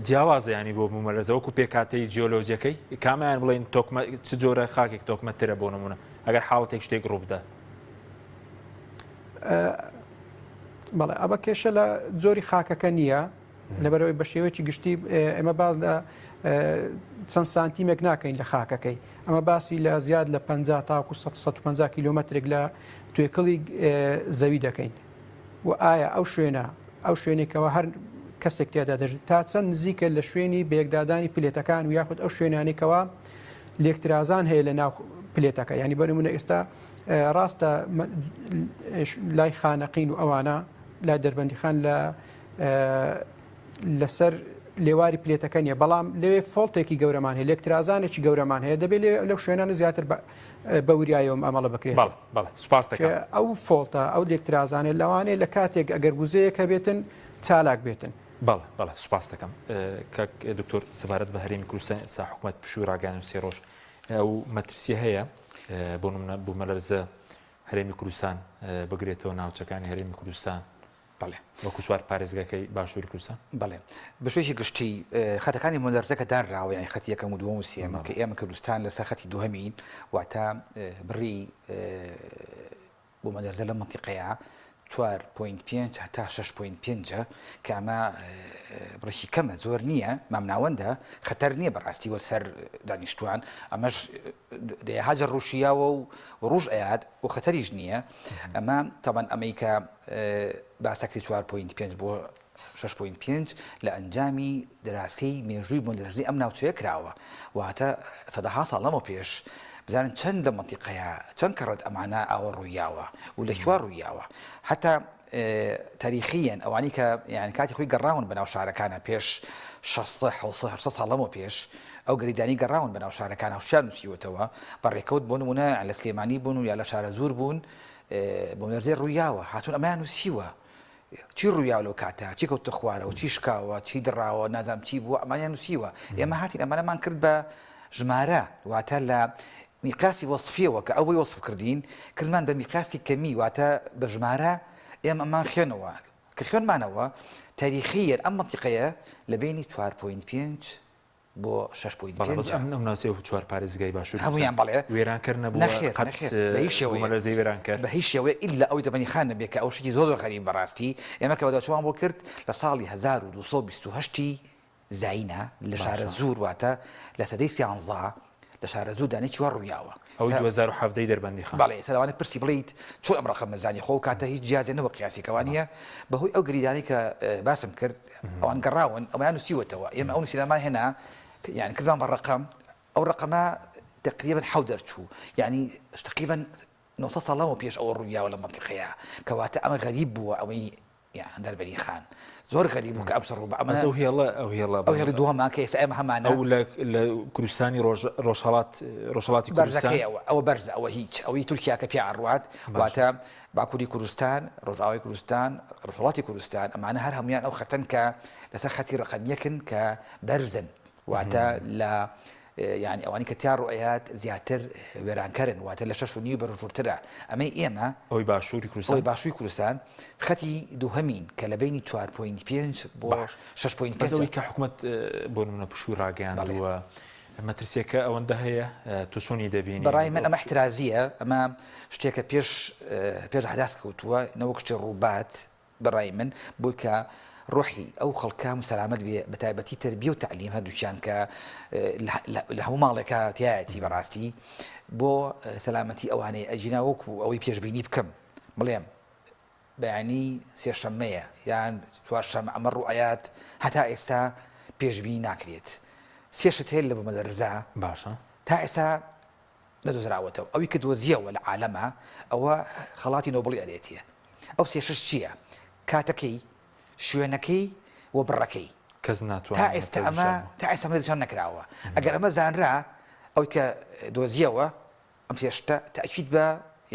جیاوازە ینی بۆ بوومەلەرزە وەکو پێکهاتەی جیۆلۆجیەکەی کامیان بڵێن تۆکمە چ جۆرە خاکێک تۆکمەترە بۆ نمونە ئەگەر حاڵەتێک شتێک ڕووبدا بەڵێ ئەمە کێشە لە جۆری خاکەکە نییە لەبەرئەوەی بە شێوەیەکی گشتی ئێمە باس لە چەند سانتیمێک ناکەین لە خاکەکەی ئەمە باسی لە زیاد لە 50 تاکو 150 کیلۆمەترێک لە توێکڵی زەوی دەکەین و ئایا ئەو شوێنە ئەو شوێنێکەوە هەر کەسێک تێدا دەژێت تا چەند نزیکە لە شوێنی بەیەکدادانی plate ەکان و یاخود ئەو شوێنانێکەوە لێکترازان هەیە لە ناو plate ەکە ینی بەرمونە ئێستا ڕاستە لای خانەقین و ئەوانە لای دەربەندیخان لە لەسەر لێواری plate ەکە نیە بەڵام لەوێ fault ێکی گەورەمان هەیە لێکترازانێکی گەورەمان هەیە دەبێت لێ لەو شوێنانە زیاتر بە وریایەوە مامەڵە بکرێت بەڵێ بەڵێ سوپاس دەکەم ئەو fault ە ئەو لێکترازانە لەوانەیە لە کاتێک ئەگەر وزەیەک هەبێتن چالاک بێتن. بەڵێ بەڵێ سوپاس دەکەم کاک دکتۆر سەبارەت بە هەرێمی کوردستان ئێستا حکومەت پشووی ڕاگەیاند و سێ ڕۆژ ئەو مەترسیە هەیە بۆ نمونە بوومەلەرزە هەرێمی کوردستان بگرێتەوە ناوچەکانی هەرێمی کوردستان بەڵێ. وەکو چوار پارێزگاکەی باشووری کوردستان؟ بەڵێ. بە شێوەیەکی گشتی خەتەکانی بوومەلەرزەکە دانراوە، یانی خەتی یەکەم و دووەم و سێیەم، کە ئێمە کوردستان لەسەر خەتی دووهەمین، واتە بڕی بوومەلەرزە لەم مەنتیقەیە. 4.5 هەتا 6.5 کە ئەمە بڕێکی کەمە زۆر نییە مامناوەندە خەتەر نییە بەڕاستی وە سەر دانیشتوان ئەمەش دەیەها جار ڕووشیاوە و ڕووش ئەیات و خەتەریش نییە ئەمە تەبەن ئەمەی کە باسەکری 4.5 بۆ 6.5 لە ئەنجامی دراسی مێژووی بوومەلەرزەی ئەم ناوچەیە کراوە واتە سەدەها ساڵ لەمەو پێش بزانن چەند لە مەنتیقەیە چەند کەڕەت ئەمانە ئاوە ڕوویاوە و لە کوێ ڕوویاوە حتا تاریخیەن ئەوانەی کە یان کاتی خۆی گەڕاون بەناو شارەکانە پێش 600 700 800 ساڵ لەمەو پێش ئەو گەریدانی گەڕاون بەناو شارەکانە و شتیان نووسیوەتەوە بە ڕێکەوت بۆ نمونە لە سلێمانی بوون و یا لە شارەزوور بوون بوومەلەرزەی ڕوویاوە هاتوون ئەمەیان نووسیوە چی ڕوویاوە لەو کاتە چی کەوتە خوارەوە چی شکاوە چی دڕاوە نازانم چی بووە ئەمانیان نووسیوە ئێمە هاتین ئەمانەمان کرد بە ژمارە واتە لە میقیاسی وەسفیەوە کە ئەوەی وەسف کردین کردمان بە میقیاسی کەمی واتە بە ژمارە ئێمە ئەمان خوێنەوە کە خوێنمانەوە تاریخیەن ئەم مەنتیقەیە لە بینی 4.5 بۆ 6.5 بەڵێ بەس ئەم ئەم ناوچەیە و چوار پارێزگای باشووری هەموویان بەڵێ وێرانکەر نەبووە نەخێر قەت نەخێر بە هیچ شێوەیەک بوومەلەرزەی وێرانکەر بە هیچ شێوەیەک ئیلا ئەوەی دەبەنی خان نەبێ کە ئەو شتێکی زۆر زۆر غەریب بەڕاستی ئێمە کە بەدواچوومان بۆ کرد لە ساڵی 1228 ی زایینە لە باشە شارەزوور واتە لە سەدەی سیانزە لە شارەزوور دانێکی وا ڕوویاوە ئەوەی سە 2017 ی دەربەندیخان. بەڵێ ئێستا لەوانەیە پرسی بڵێیت چۆن ئەم ڕەقەمە زانی خۆ ئەو کاتە هیچ جیازێ نەبوو قیاسی کە وانییە بەهۆی ئەو گریدانەی کە باسم کرد ئەوان گەڕاون ئەویان نووسیوەتەوە ئێمە ئەو نووسینەمان هێنا یان کردمان بە ڕەقەم ئەو ڕەقەمە تقریبا حەوت دەرچوو یعنی تقریبا 900 ساڵ لەمەو پێش ئەوە ڕوویاوە لە مەنتیقەیە کەواتە ئەمە غەریب بووە ئەوەی یان دەربەری خان زۆر غەریب بوو کە ئەم شەڕ بە ئەمە بەس ئەو هێڵە ئەو هێڵە ئەو هێڵی دووەمان کە ئێستا ئێمە هەمانە ئەو لە لە کوردستانی ڕۆژ ڕۆژهەڵات ڕۆژهەڵاتی کوردستان بەرزەکەی ئەوە ئەوە بەرزە ئەوە هیچ ئەوەی تورکیا کە پیا ئەڕوات باشە واتە باکووری کوردستان ڕۆژئاوای کوردستان ڕۆژهەڵاتی کوردستان ئەمانە هەر هەمویان ئەو خەتەن کە لەسەر خەتی ڕەقەم یەکن کە بەرزن واتە لە یانی ئەوانی کە تیا ڕوئەیات زیاتر وێرانکەرن واتە لە شەش و نیو بەرەو ژوورترە ئەمەی ئێمە ئەوەی باشووری کوردستان ئەوەی باشووری کوردستان خەتی دووهەمین کە لە بەینی چوار point پێنج بۆ باش شەش point بەس پێنجە. ئەوەی کە حکومەت بۆ نمونە پشووی بەڵێ. ڕاگەیاندووە مەترسیەکە ئەوەندە هەیە تۆ چۆنی دەبینی؟ بە ڕای من ئەمە احترازیە ئەمە شتێکە پێش پێش ئەحداس کەوتووە نەوەک شتێ ڕووبات بەڕای من بۆی کە ڕۆحی ئەو خەڵکە سەلامەت بێ بەتایبەتی تەربیە و تەعلیم هەردووکیان کە لە هەموو ماڵێکا تایەتی بەڕاستی بۆ سەلامەتی ئەوانەی ئەگینا وەکو ئەوەی پێشبینی بکەم بڵێم بەیانی سێشەممەیە یان چوارشەممە ئەمە ڕوئەیات هەتا ئێستا پێشبینی ناکرێت سێ شت هەیە لە بومەلەرزە باشە تا ئێستا نەدۆزراوەتەوە ئەوی کە دۆزیەوە لە عالەما ئەوە خەڵاتی نۆبڵی ئەرێتیە ئەو سێ شەش چیە کاتەکەی شوێنەکەی و بڕەکەی کەس تا ناتوانێت ئێستا ئەمە دەستنیشان تا ئێستا ئەمە دەستنیشان نەکراوە ئەگەر ئەمە زانرا ئەوی کە دۆزیەوە ئەم سێ شتە تەئکید بە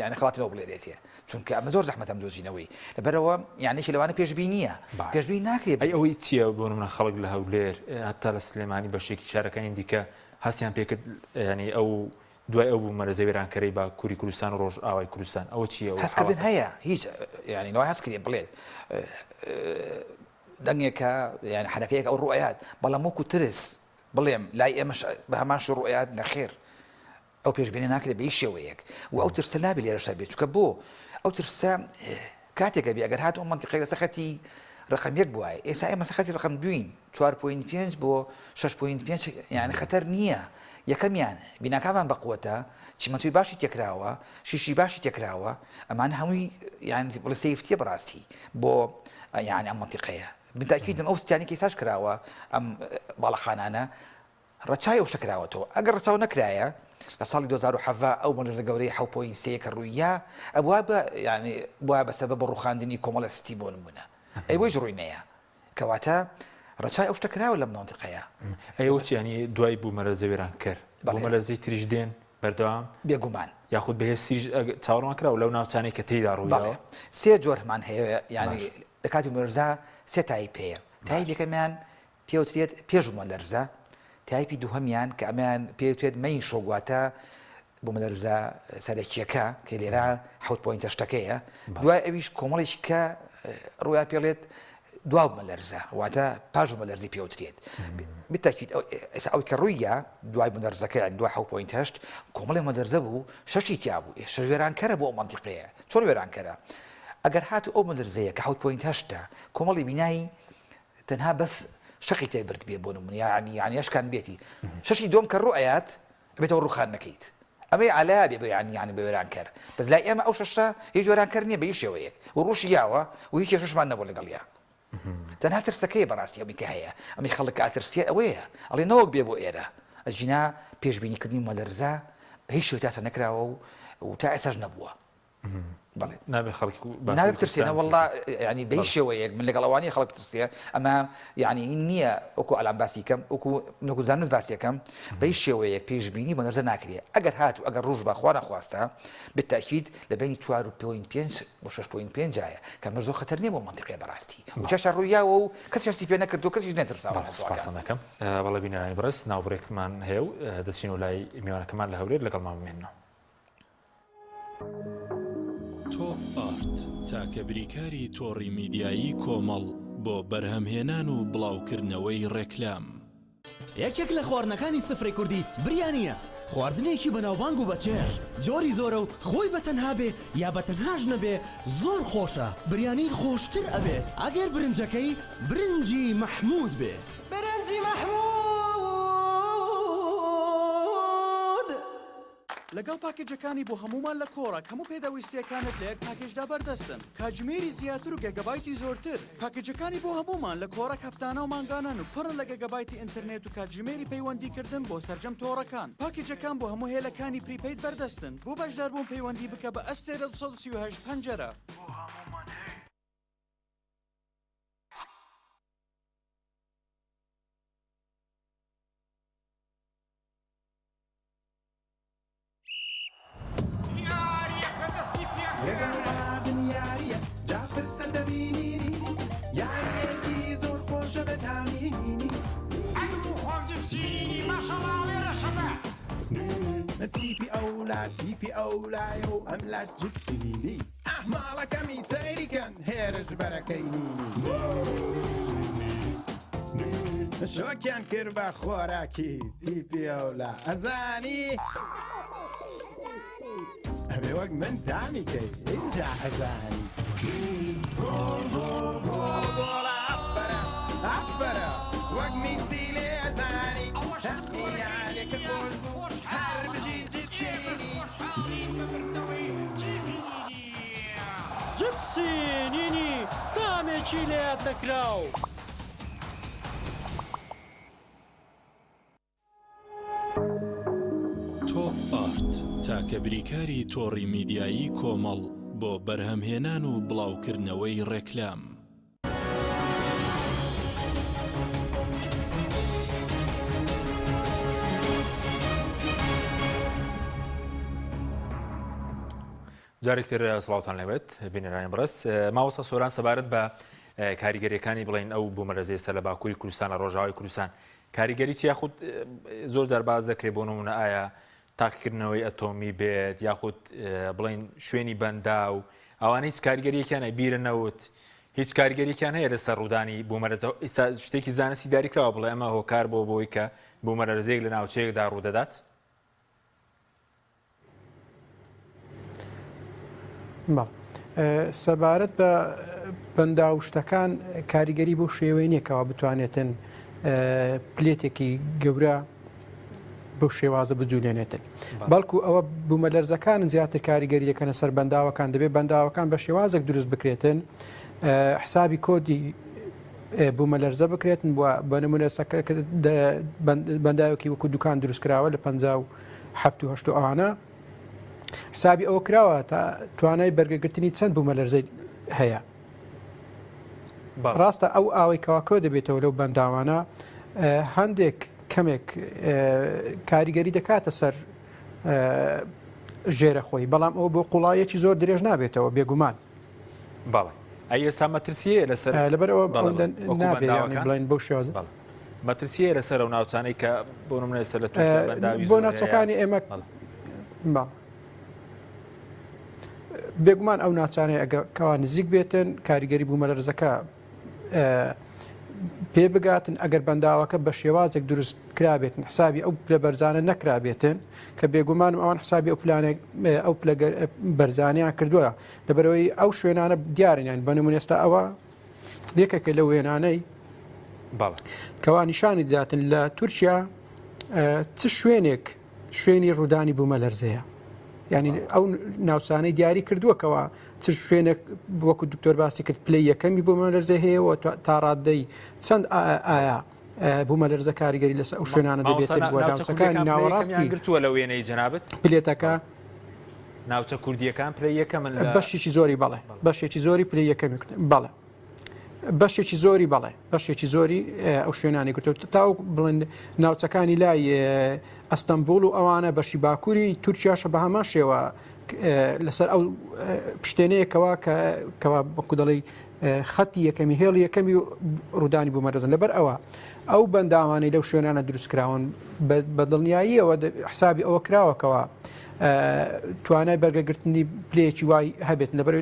یعنی خەڵاتی نۆبڵی ئەرێتیە چونکە ئەمە زۆر زەحمەتە ئەم دۆزینەوەی لەبەرەوە یعنی یەکێ لەوانە پێشبینیە باش پێشبینی ناکرێ ئەی ئەوەی چییە بۆ نمونە خەڵک لە هەولێر هەتا لە سلێمانی بەشێکی شارەکانی دیکە هەستیان پێکرد یانی ئەو دوای ئەو بوومەلەرزە وێرانکەرەی باکووری کوردستان و ڕۆژئاوای کوردستان ئەوە چییە ئەو هەستکردن حاڵەتە؟ هەیە هیچ یانی لەوای هەست کرێ بڵێت دەنگێکە یانی حەرەکەیەک ئەو ڕوئەیات بەڵام وەکو ترس بڵێم لای ئێمەش بە هەمان شێوە ڕوئەیات نەخێر ئەو پێشبینە ناکرێت بە هیچ شێوەیەک و ئەو ترسە نابێت لێرەشا بێت چونکە بۆ ئەو ترسە کاتێک ئەبێ ئەگەر هاتوو ئەم مەنتیقەیە لەسەر خەتی ڕقم یەک بوایە ئێستا ئێمە لەسەر خەتی ڕقم دووین 4.5 بۆ 6.5 یعنی خەتەر نییە یەکەمیان بیناکانمان بەقوەتە چیمەنتۆی باشی تێکراوە شیشی باشی تێکراوە ئەمانە هەمووی یعنی بڵێ safety یە بەڕاستی بۆ یعنی ئەم مەنتیقەیە بتاکیدم ئەو ستیانی کە ئێستاش کراوە ئەم باڵەخانانە ڕەچاوی ئەو شتە کراوەتەوە. ئەگەر ڕەچاو نەکرایە لە ساڵی 2017 ئەو بومەلەرزە گەورەی حەوت point سێ کە ڕووییا ئەبوا بە یانی بوایە بە سەبەب ڕووخاندنی کۆمەڵێ ستی بۆ نموونە. ئەی بۆ هیچ ڕووی نەیا. کەواتە ڕەچاوی ئەو شتە کراوە لەم مەنتیقەیە. ئەی ئەوە چی یانی دوای بوومەلەرزە وێرانکەر بەڵێ. بوومەلەرزەی تریش دێن بەردەوام؟ بێگومان. یاخود بەهێزتریش چاوەڕوان کراوە لەو ناوچانەی کە تێیدا ڕوویداوە؟ بەڵێ. سێ جۆرمان هەیە یانی باش. لە کاتی بوومەلەرزە سێ type هەیە. type باش. یەکەمیان پێوترێت پێش بوومەلەرزە، type ی دووهەمیان کە ئەمەیان پێوترێت main shock واتە بوومەلەرزە سەرەکییەکە کە لێرە حەوت point هەشتەکەیە، دوای ئەویش کۆمەڵێکی کە ڕوویا پێڵێت دوا بوومەلەرزە واتە پاش بوومەلەرزەی پێوترێت. بالتأكيد ئێستا ئەوەی کە ڕوویە دوای بوومەلەرزەکە یانی دوای حەوت point هەشت کۆمەڵێ بوومەلەرزە بوو شەشی تیا بوو، ئێ شەش وێرانکەرە بۆ ئەو مەنتیقەیە، چۆن وێرانکەرە؟ ئەگەر هاتوو ئەو مەلەرزەیە کە حەوت point هەشتە کۆمەڵی بینای تەنها بەس شەقی تێ برد بێ بۆ نمونە یانی یانی ئەشکان بێتی شەشی دووەم کە ڕوو ئەیات ئەبێتەوە ڕووخان نەکەیت ئەمەی عەلا بێ بە یانی یانی بە وێرانکەر بەس لای ئێمە ئەو شەشە هیچ وێرانکەر نییە بە هیچ شێوەیەک و ڕووشی یاوە و هیچ کێشەشمان نەبوو لەگەڵیا تەنها ترسەکەیە بەڕاستی ئەمەی کە هەیە ئەمەی خەڵک کە ئەترسێ ئەوەیە ئەڵێ نەوەک بێ بۆ ئێرە ئەگینا پێشبینیکردنی مەلەرزە بە هیچ شێوەیەک تا ئێستا نەکراوە و و تا ئێستاش نەبووە بەڵێ نابێ خەڵک نابێ بترسێنە والله ینی بە هیچ شێوەیەک من لەگەڵ ئەوانی خەڵک بترسێ ئەمە یعنی نییە وەکو ئەلام باسی کەم وەکو نەکو زانست باسیەکەم بە هیچ شێوەیەک پێشبینی بۆ ناکرێ ئەگەر هات و ئەگەر ڕووش بە خوا نەخواستە بالتاکید لە بینی 4.5 بۆ 6.5 جایە کە ئەمەش زۆر خەتەر نییە بۆ مەنتیقەیە بەڕاستی و چاشا ڕوویاوە و کەس هەستی پێ نەکرد و کەسیش نەترساوە بەڵێ سوپاستان دەکەم. بەڵێ بینەرانی بەڕێز ناوبڕێکمان هەیە و دەچینەوە لای میوانەکەمان لە هەولێر لەگەڵمان بمێننەوە. تۆپ ئارت، تاکە بریکاری تۆڕی میدیایی کۆمەڵ بۆ بەرهەمهێنان و بڵاوکردنەوەی ڕێکلام. یەکێک لە خواردنەکانی سفرەی کوردی بریانییە، خواردنێکی بەناوبانگ و بەچێژ، جۆری زۆرە و خۆی بە تەنها بێ یا بە تەنهاش نەبێ زۆر خۆشە، بریانی خۆشتر ئەبێت ئەگەر برنجەکەی برنجی مەحموود بێ. برنجی مەحموود. لەگەڵ پاکێجەکانی بۆ هەموومان لە کۆڕەک هەموو پێداویستییەکانت لە یەک پاکێجدا بەردەستن، کاتژمێری زیاتر و گێگابایتی زۆرتر. پاکێجەکانی بۆ هەموومان لە کۆڕەک هەفتانە و مانگانەن و پڕن لە گێگابایتی ئینتەرنێت و کاتژمێری پەیوەندیکردن بۆ سەرجەم تۆڕەکان. پاکێجەکان بۆ هەموو هێلەکانی prepaid بەردەستن. بۆ بەشداربوون پەیوەندی بکە بە ئەستێرە 238 پەنجەرە. بۆ هەموومان هەیە. شۆکیان کرد بە خۆراکی تیپی ئەولا ئەزانی ئەبێ وەک من تامی کەی ئینجا ئەزانی گۆڵ گۆڵ گۆڵ گۆڵە ئەفەرە ئەفەرە وەک میسی لێ ئەزانی یاریەکە خۆش بوو هەر بژی جیپسی جپسی نینی تامێکی لەیاد نەکراو. تۆپ ئارت، تاکە بریکاری تۆڕی میدیایی کۆمەڵ بۆ بەرهەمهێنان و بڵاوکردنەوەی ڕێکلام. جارێک تر سڵاوتان لێبێت بینەرانی بەڕێز مامۆستا سۆران سەبارەت بە کاریگەریەکانی بڵێن ئەو بوومەلەرزەیە سەر لە باکووری کوردستان لە ڕۆژاوای کوردستان کاریگەری چی یاخود زۆر جار باز دەکرێت بۆ نمونە ئایا تاقیکردنەوەی ئەتۆمی بێت یاخود بڵین شوێنی بەندا و ئەوانە هیچ کاریگەریەکیان بیرە نەوت هیچ کاریگەریەکیان هەیە لەسەر ڕوودانی بوومەلەرزە ئێستا شتێکی زانستی دیاریکراوە بڵێ ئەمە هۆکار بۆ بۆی کە بوومەلەرزەیەک لە ناوچەیەکدا ڕوودەدات سەبارەت بە بەنداو شتەکان کاریگەری بۆ شێوەی نییە کەوا بتوانێتن پلێتێکی گەورە بەو شێوازە بجوولێنێتن بەڵکو ئەوە بوومەلەرزەکان زیاتر کاریگەری دەکەنە سەر بەنداوەکان دەبێت بەنداوەکان بە شێوازێک دروست بکرێتن حسابی کۆدی بوومەلەرزە بکرێتن بووە بە نمونە بەنداوێکی وەکو دوکان دروستکراوە لە 57 و ئەوانە حسابی ئەوە کراوە تا توانای بەرگەگرتنی چەند بوومەلەرزەی هەیە ڕاستە ئەو ئاوەی کەوا کۆ دەبێتەوە لەو بەنداوانە هەندێک کەمێک کاریگەری دەکاتە سەر ژێرە خۆی بەڵام ئەو بۆ قوڵایەکی زۆر درێژ نابێتەوە بێگومان بەڵێ ئەی ئێستا مەترسیەیە لەسەر لەبەر ئەوە بڵێن بەو شێوازە مەترسیەیە لەسەر ئەو ناوچانەی کە بۆ نمونە ئێستا لە تورکیا بەنداوی بۆ ناوچەکانی ئێمە بێگومان ئەو ناوچانەی ئەگە کەوا نزیک بێتن کاریگەری بوومەلەرزەکە. پێ بگاتن ئەگەر بەنداوەکە بە شێوازێک دروست کرابێتن حسابی ئەو پلە بەرزانە نەکرابێتن کە بێگومانم ئەوان حسابی ئەو پلانێک ئەو پلە بەرزانیان کردووە لەبەرەوەی ئەو شوێنانە دیارن یان بە نمونە ئێستا ئەوە یەکێکە لەو وێنانەی کەوا نیشانی داتن لە تورکیا چ شوێنێک شوێنی ڕوودانی بوومەلەرزەیە یعنی ئەو ناوچانەی دیاری کردووە کەوا چ شوێنێک وەکو دکتۆر باسی کرد پلەی یەکەمی بوومەلەرزە هەیە و تا ڕاددەی چەند ئایا بوومەلەرزە کاریگەری لەسەر ئەو شوێنانە دەبێت بۆ ناوچەکانی ناوەڕاستی گرتووە لە وێنەی جەنابت پلێتەکە ناوچە کوردیەکان پلەی یەکەمن بەشێکی زۆری بەڵێ بەشێکی زۆری پلەی یەکەمی بەڵێ بەشێکی زۆری بەڵێ بەشێکی زۆری ئەو شوێنانی گرتو تاو بڵند ناوچەکانی لای ئەستەمبول و ئەوانە بەشی باکووری تورکیاشە بە هەمان شێوە لەسەر ئەو پشتێنەیەکەوە کە کەوا وەکو دەڵێی خەتی یەکەمی هێڵی یەکەمی ڕوودانی بوومەلەرزەن لەبەر ئەوە ئەو بەنداوانەی لەو شوێنانە دروستکراون بە دڵنیاییەوە حسابی ئەوە کراوەکەوە توانای بەرگەگرتنی پلەیەکی وای هەبێت لەبەر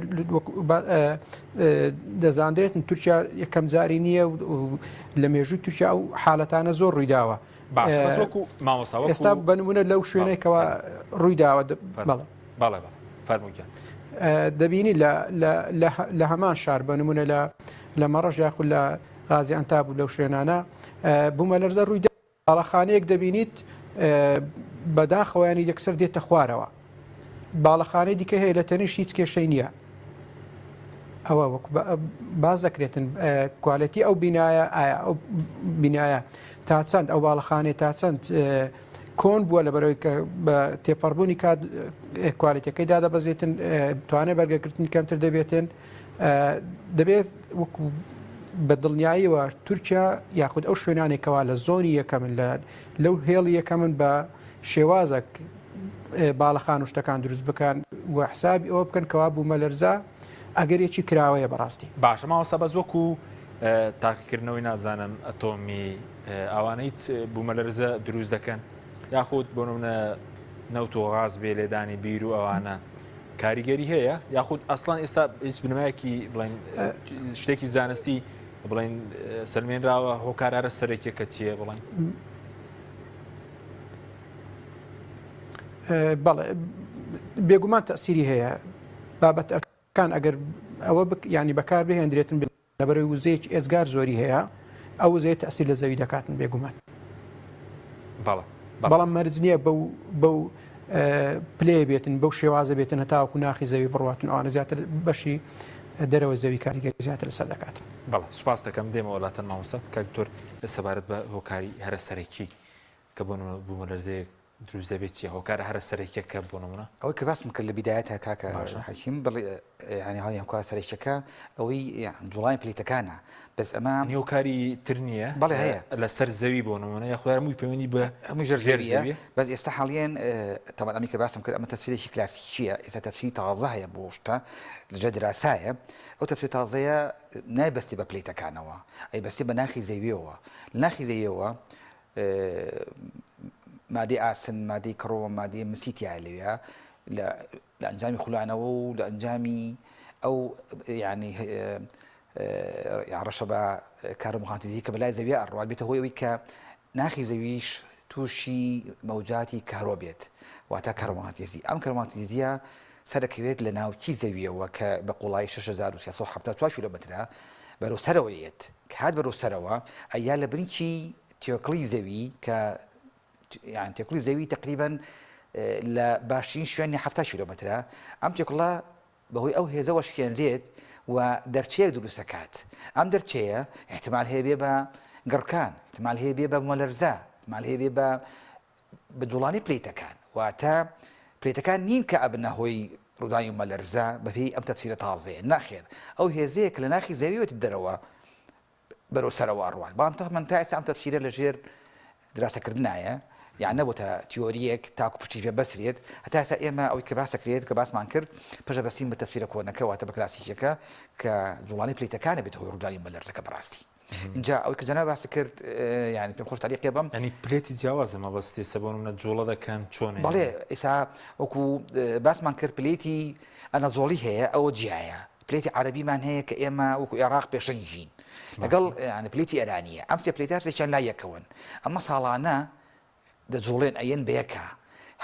دەزاندرێتن تورکیا یەکەم جاری نییە و لە مێژووی تورکیا ئەو حالەتانە زۆر ڕوویداوە باشە بەس وەکو مامۆستا وەکو ئێستا بە نمونە لەو شوێنەی کەوا ڕووی داوە بەڵێ بەڵێ بەڵێ فەرموو گیان. دەبینی لە لە لە لە هەمان شار بە نمونە لە لە مەڕەش یاخود لە غازی ئەنتاب و لەو شوێنانە بوومەلەرزە ڕووی باڵەخانەیەک دەبینیت بەداخەوەیانی یەکسەر دێتە خوارەوە باڵەخانەی دیکە هەیە لە تەنیشت هیچ کێشەی نییە ئەوە وەکو باز دەکرێتن کوالێتی ئەو بینایە ئایا ئەو بینایە تا چەند ئەو باڵەخانەیە تا چەند کۆن بووە لە بەرەوەی کە بە تێپەڕبوونی کات کوالێتەکەی دادەبەزێتن توانێت بەرگەگرتنی کەمتر دەبێتن دەبێت وەکو بە دڵنیاییەوە تورکیا یاخود ئەو شوێنانێکەوە لە زۆنی یەکەمن لە لەو هێڵی یەکەمن بە شێوازێک باڵەخان و شتەکان دروست بکەن و حسابی ئەوە بکەن کەوا بوومەلەرزە ئەگەرێکی کراوەیە بەڕاستی. باشە مامۆستا بەس وەکو تاقیکردنەوەی نازانم ئەتۆمی ئەوانە هیچ بوومەلەرزە دروست دەکەن یاخود بۆ نمونە نەوت و غاز بێ لێدانی بیر و ئەوانە کاریگەری هەیە یاخود ئەسڵان ئێستا هیچ بنەمایەکی بڵێن شتێکی زانستی بڵێن سەلمێنراوە هۆکارارە سەرەکیەکە چییە بڵێن؟ بەڵێ بێگومان تەسیری هەیە بابەتەکان ئەگەر ئەوە ینی بەکار بهێندرێتن لەبەرەوەی وزەیەکی ئێجگار زۆری هەیە ئەو وزەیە تەسیر لە زەوی دەکاتن بێگومان بەڵام مەرج نییە بەو بەو پلەیە بێتن بەو شێوازە بێتن هەتاوەکو ناخی زەوی بڕواتن ئەوانە زیاتر بەشی دەرەوە زەوی کاریگەری زیاتر لەسەر دەکات. بەڵێ سوپاس دەکەم دێمەوە لاتان مامۆستا کاک دکتۆر سەبارەت بە هۆکاری هەرە سەرەکی کە بۆ نمونە بوومەلەرزەیەک دروست دەبێت چیە هۆکارە هەرە سەرەکیەکە بۆ نمونە؟ ئەوەی کە باسم کرد لە بیدایەتا کاکە حەکیم بڵێ یانی هەڵی هۆکارە سەرەکیەکە ئەوەی جوڵانی پلیتەکانە بەس ئەمە یانی هۆکاری تر نییە؟ بەڵێ هەیە لەسەر زەوی بۆ نمونە یاخود هەمووی پەیوەندی بە هەمووی ژێر زەویە بەس ئێستا حاڵیەن تەبعەن ئەمی کە باسم کرد ئەمە تەفسیرێکی کلاسیکیە ئێستا تەفسیری تازە هەیە بۆ شتە لەژێر دراسایە ئەو تەفسیر تازەیە نایبەستی بە پلیتەکانەوە ئەیبەستی بە ناخی زەویەوە ناخی زەویەوە مادەی ئاسن، مادەی کڕۆم، مادەی مسی تیایە لەوێ لە لە ئەنجامی خولانەوە و لە ئەنجامی ئەو یعنی ڕەشە بە کارۆموغناتیزی کە بەلای زەویە ئەڕوات بێتە هۆی ئەوەی کە ناخی زەویش تووشی مەوجاتی کارۆ بێت واتە کارۆموغناتیزی ئەم کارۆموغناتیزیە سەرەکەوێت لە ناوکی زەویەوە کە بە قوڵایی 6374 کیلۆمەترە بەرەو سەرەوە یەت کە هات بەرەو سەرەوە ئەیا لە بنکی تێکڵی زەوی کە یان تێکڵی زەوی تقریبا لە باشترین شوێنی ه کیلۆمەترە ئەم تێکڵە بەهۆی ئەو هێزەوە شکێنرێت و دەرچەیەک دروست دەکات ئەم دەرچەیە احتمال هەیە بێ بە گڕکان احتمال هەیە بێ بە مەلەرزە احتمال هەیە بێ بە بە جوڵانی پلیتەکان واتە پلیتەکان نین کە ئەبنە هۆی ڕوودانی مەلەرزە بەپێی ئەم تەفسیرە تازەیە ناخێر ئەو هێزەیە کە لە ناخی زەویەوە دەرەوە بەرەو سەرەوە ئەڕوات بەڵام تەمەن تا ئێستا ئەم تەفسیرە لە ژێر دراسەکردنایە یان نەبووتە تیۆریەک تاکو پشتی پێ بەسرێت هەتا ئێستا ئێمە ئەوەی کە باس دەکرێت کە باسمان کرد پشت بەستین بە تەفسیرە کۆنەکە واتە بە کلاسیکیەکە کە جوڵانی پلیتەکانە بێتە هۆی ڕوودانی بوومەلەرزەکە بەڕاستی اینجا ئەوەی کە جەناب باسی کرد یعنی پێم خۆش تەعلیقێ بەم یعنی پلێتی جیاوازە مەبەستی ئێستا بۆ نمونە جوڵە دەکەن چۆنە بەڵێ ئێستا وەکو باسمان کرد پلێتی ئەنەزۆڵی هەیە ئەوە جیایە. plate ی عەرەبیمان هەیە کە ئێمە وەکو ئێراق پێشەنگین لەگەڵ plate ی ئێرانیە ئەم سێ plate ە هەرسێکیان لای یەکەوەن ئەمە ساڵانە دەجوڵێن ئەیەن بە یەکا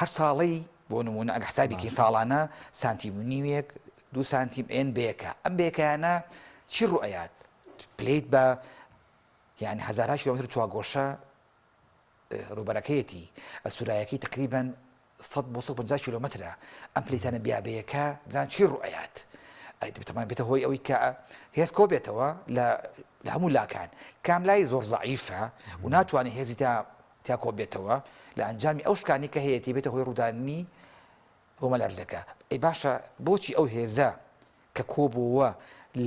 هەر ساڵەی بۆ نمونە ئەگە حسابی کەین ساڵانە سانتیم و نیوێک دوو سانتیم ئەیەن بە یەکا ئەم بەیەکایانە چی ڕوئەیات plate بە یعنی هەزارها کیلۆمەتر چواگۆشە ڕووبەرەکەیەتی ئەسوورایەکەی تقریبا 100 بۆ 150 کیلۆمەترە ئەم plate انە بیابەیەکە بزان چی ڕوئەیات تەمان بێتە هۆی ئەوەی کە هێز کۆ بێتەوە لە لە هەموو لاکان کام لای زۆر زەعیفە و ناتوانێت هێزی تا تیا کۆبێتەوە لە ئەنجامی ئەو شکانی کە هەیەتی بێتە هۆی ڕوودانی بوومەلەرزەکە. ئەی باشە بۆچی ئەو هێزە کە کۆبۆوە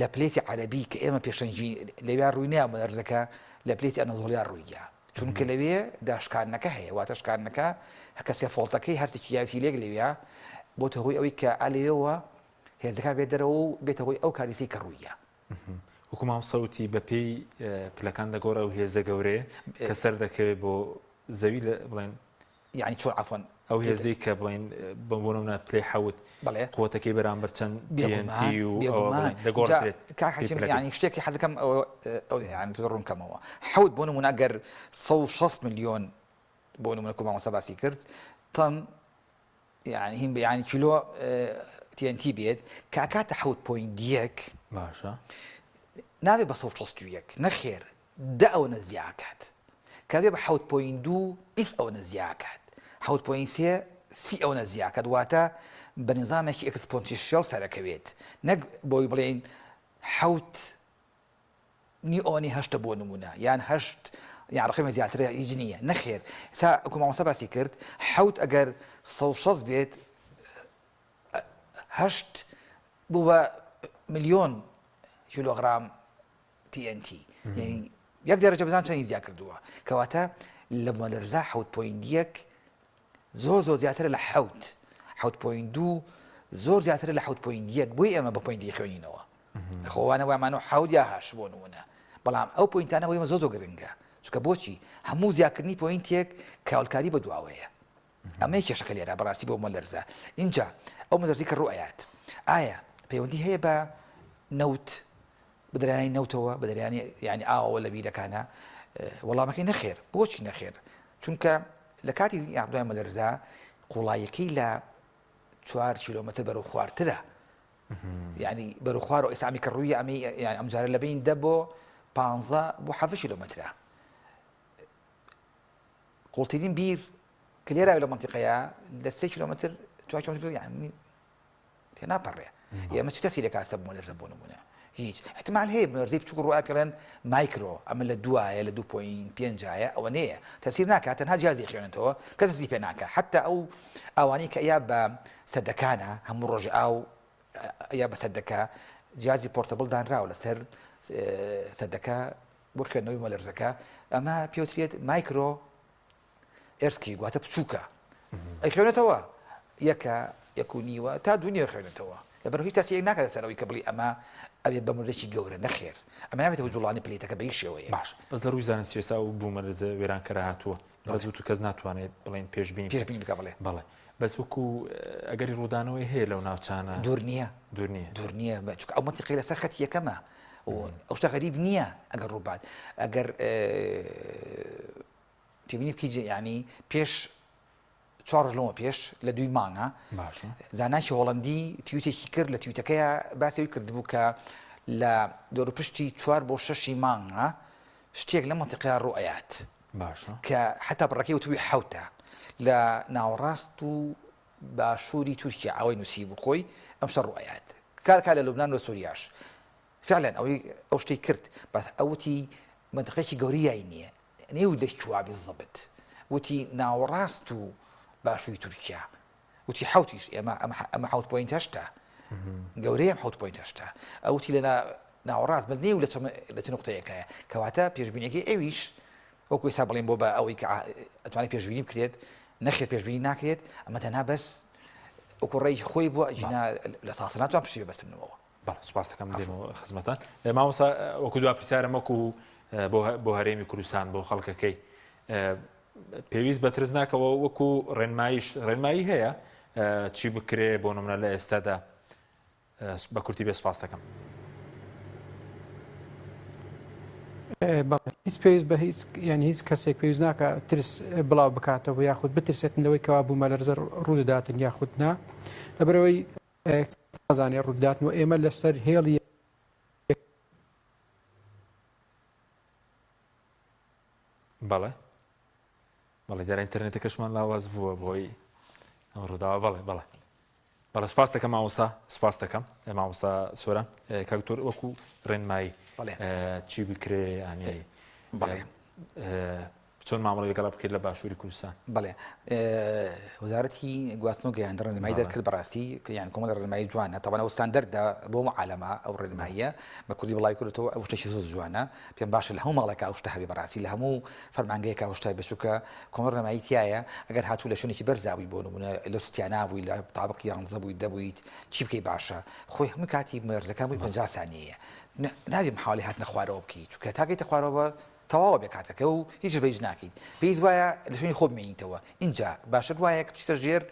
لە plate ی عەرەبی کە ئێمە پێشەنگی لەویا ڕووی نیا بوومەلەرزەکە لە plate ی ئەنەدۆڵیا ڕوویدا چونکە لەوێ دا شکاندنەکە هەیە واتە شکاندنەکە کە سێ fault ەکەی هەرتێکی یاویتی لێک لەویا بۆتە هۆی ئەوەی کە ئالەوێوە هێزەکان بێت دەرەوە و بێتە هۆی ئەو کاریسەی کە ڕوویە. وەکو مامۆستا وتی بەپێی پلەکان دەگۆڕێ ئەو هێزە گەورەیە کە سەر دەکەوێت بۆ زەوی لە بڵێن یعنی چۆن عەفوەن ئەو هێزەی کە بڵێن بە بۆ نمونە پلەی حەوت بەڵێ قوتەکەی بەرامبەر چەند TNT بێگومان و ئەوە بێگومان بڵێن دەگۆڕدرێت کاک پێی حەکیم پلەکەی. یعنی شتێکی حەزەکەم ئەوە ئەو یعنی تۆ ڕوون کەمەوە حەوت بۆ نمونە ئەگەر 160 ملیۆن بۆ نمونە کو مامۆستا باسی کرد تەن یانی هین یانی کیلۆ TNT بێت کە ئەکاتە حەوت point یەک باشە نابێ بە 161 نەخێر دە ئەوەنە زیاکات کە بێ بە حەوت point دوو 20 ئەوەنە زیاکات حەوت point سێ سی ئەوەنە زیاکات واتە بە نیزامێکی exponential سەرەکەوێت نەک بۆی بڵێین حەوت نیۆنی هەشتە بۆ نمونە یان هەشت یان ڕقمی زیاترە هیچ نییە نەخێر سا ئەکو مامۆستا باسی کرد حەوت ئەگەر 160 بێت هەشت بوو بە ملیۆن کیلۆگرام TNT یعنی یەک دەرەجە بزان چەندی زیاد کردووە کەواتە لە بوومەلەرزە حەوت point یەک زۆر زۆر زیاترە لە حەوت حەوت point دوو زۆر زیاترە لە حەوت point یەک بۆی ئێمە بە point ی خوێنینەوە خۆوانە وامانە حەوت یا هەشت بۆ نمونە بەڵام ئەو point انە بۆ ئێمە زۆر زۆر گرنگە چونکە بۆچی هەموو زیاکردنی point ێک کاولکاری بە دواوەیە ئەمەی کێشەکە لێرە بەڕاستی بۆ مەلەرزە اینجا ئەو مەلەرزی کە ڕوئەیات ئایا پەیوەندی هەیە بە نەوت بە دەریانی نەوتەوە بە دەریانی یعنی ئاوەوە لە بیرەکانە وەڵامەکەی نەخێر بۆچی نەخێر چونکە لە کاتی یاخدای مەلەرزە قوڵاییەکەی لە چوار کیلۆمەتر بەرەو خوارترە یعنی بەرەو خوار و ئێستا ئەمی کە ڕووی ئەمی یعنی ئەم جارە لە بین دە بۆ پ بۆ حەڤ کیلۆمەترە قوڵترین بیر کە لێرا لە منتیقەیە لە سێ کیلۆمەتر چوار کیلۆمەتر یعنی تێناپەڕێ ئێمە چ تەسیرێک ئاسە بوومەلەرزە بۆ نمونە هیچ احتمال هەیە بوومەلەرزەی بچوک ڕوئا پێڵێن مایکرۆ ئەمە لە دوایە لە دوو point پێنجایە ئەوە نەیە تەسیر ناکات تەنها جیازی خوێنێتەوە کەس دەستی پێ ناکە حتا ئەو ئەوانەی کە ئەیا بە سەدەکانە هەموو ڕۆژ ئاو یا بە سەدەکە جیازی portable دانراوە لەسەر سەدەکە بۆ خوێندنەوەی بوومەلەرزەکە ئەمە پێوترێت micro earthquake واتە بچووکە ئەیخوێنێتەوە یەکە یەک و نیوە تا دوو نیوە خوێنێتەوە لەبەر هیچ تەسیرێک ناکات لەسەر ئەوەی کە بڵی ئەمە ئەبێ بە مردێکی گەورە نەخێر ئەمە نابێتە جوڵانی plate ەکە بە هیچ شێوەیەک باش بەس لە ڕووی زانستی ئێستا ئەو بوومەلەرزە وێرانکەرە هاتووە بەس وت و کەس ناتوانێت بڵێن پێشبینی پێشبینی بکە بڵێ بەڵێ بەس وەکو ئەگەری ڕوودانەوەی هەیە لەو ناوچانە دوور نییە دوور نییە دوور نییە چونکە ئەو مەنتیقەی لەسەر خەتی یەکەمە ئەو شتە غەریب نییە ئەگەر ڕووبات ئەگەر تێبینی بکەی یانی پێش چوار ڕۆژ لەمەوە پێش لە دووی مانگە باشە زانایەکی هۆڵەندی tweet ێکی کرد لە tweet ەکەیا باسی ئەوی کردبوو کە لە دەوروپشتی چوار بۆ شەشی مانگە شتێک لەم مەنتیقەیە ڕوو ئەیات باشە کە حتا بڕەکەی وتبووی حەوتە لە ناوەڕاست و باشووری تورکیا ئەوەی نووسیبوو خۆی ئەم شتە ڕوو ئەیات کار کا لە لوبنان و لە سووریاش فعلا ئەوەی ئەو شتەی کرد بەس ئەو وتی مەنتیقەیەکی گەوریای نییە نێو لە کوێ بالضبط وتی ناوەڕاست و باشووری تورکیا وتی حوتیش ئێمە ئەمە حوت point هەشتا گەورەیە حوت point هەشتا ئەوتی لە ناوەڕاست بەس نێو لە چ نقطەیەکایە کەواتە پێشبینەکەی ئەویش وەکو ئێستا بڵێن بۆ بە ئەوەی کە ئەتوانێت پێشبینی بکرێت نەخێر پێشبینی ناکرێت ئەمە تەنها بەس وەکو ڕێی خۆی بووە ئەگینا لە ساسە ناتوان پشتی بەستنەوە بەڵێ سوپاس دەکەم دێمەوە خزمەتان مامۆستا وەکو دوا پرسیارم وەکو بۆ هەرێمی کوردستان بۆ خەڵکەکەی پێویست بە ترس ناکەوە وەکو ڕێنماییش ڕێنمایی هەیە چی بکرێ بۆ نمونە لە ئێستادا. بە کورتی بێ سپاس دەکەم. بەڵێ هیچ پێویست بە هیچ یعنی هیچ کەسێک پێویست ناکە ترس بڵاو بکاتەوە یاخود بترسێتن لەوەی کەوا بوومەلەرزە ڕوودەداتن یاخود نا لەبەرەوەی نازانێ ڕووداتن و ئێمە لەسەر هێڵی بەڵێ بەڵێ دیارە ئینتەرنێتەکەشمان لاواز بووە بۆی ئەم ڕووداوە بەڵێ بەڵێ بەڵێ سپاس دەکەم مامۆستا سپاس دەکەم مامۆستا سۆران کاک دکتۆر وەکو ڕێنمایی چی بکرێ ینی بەڵێ چۆن مامەڵی لەگەڵ بکرێت لە باشووری کوردستان؟ بەڵێ وەزارەتی گواستنەوە گەیاندن ڕێنمایی دەرکرد بەڕاستی یان کۆمەڵە ڕێنمایی جوانە تەوانە ئەو ستاندەردە بۆ عالەمە ئەو ڕێنماییە بە کوردی بڵاوی کردەوە ئەو شتێکی زۆر جوانە پێم باشە لە هەموو ماڵێکا ئەو شتە هەبێ بەڕاستی لە هەموو فەرمانگەیەکا ئەو شتە هەبێ چونکە کۆمەڵ ڕێنمایی تیایە ئەگەر هاتوو لە شوێنێکی بەرزا بووی بۆ نموونە لەو ستیانا بووی لە تابقی یانزە بووی دە بوویت چی بکەی باشە خۆی هەموو کاتی مەرزەکان بووی 50 سانیەیە نابێ محاولەی هاتنە خوارەوە بکەی چونکە تا گەیتە خوارەوە تەواوە بێ کاتەکە و هیچ بە هیچ ناکەیت پێویست وایە لە شوێنی خۆ بمێنیتەوە ئینجا باشتر وایە کە بچیتە ژێر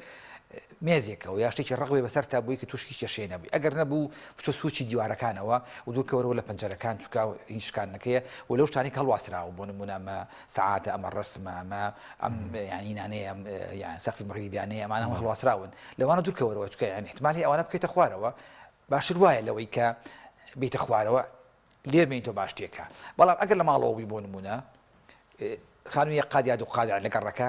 مێزێکەوە یا شتێکی ڕەق بێ بەسەرتا بووی کە تووشی هیچ کێشەیە نەبووی ئەگەر نەبوو بچۆ سوچی دیوارەکانەوە و دوور کەوەرەوە لە پەنجەرەکان چونکە هیچ شکاندنەکەیە و لەو شتانەی کە هەڵواسراوە بۆ نموونە ئەمە سەعاتە ئەمە ڕەسمە ئەمە ئەم یانی نانەیە ئەم یان سەقفی مەغریبیانەیە ئەمانە هەموو هەڵواسراون لەوانە دوور کەوەرەوە چونکە یانی احتمال هەیە ئەوانە بکەویتە خوارەوە باشتر وایە لەوەی کە بێیتە خوارەوە لێ بێنیتەوە با شتێکە بەڵام ئەگەر لە ماڵەوە بووی بۆ نموونە خانووی یەک قات یا دوو قات لە گەڕەکە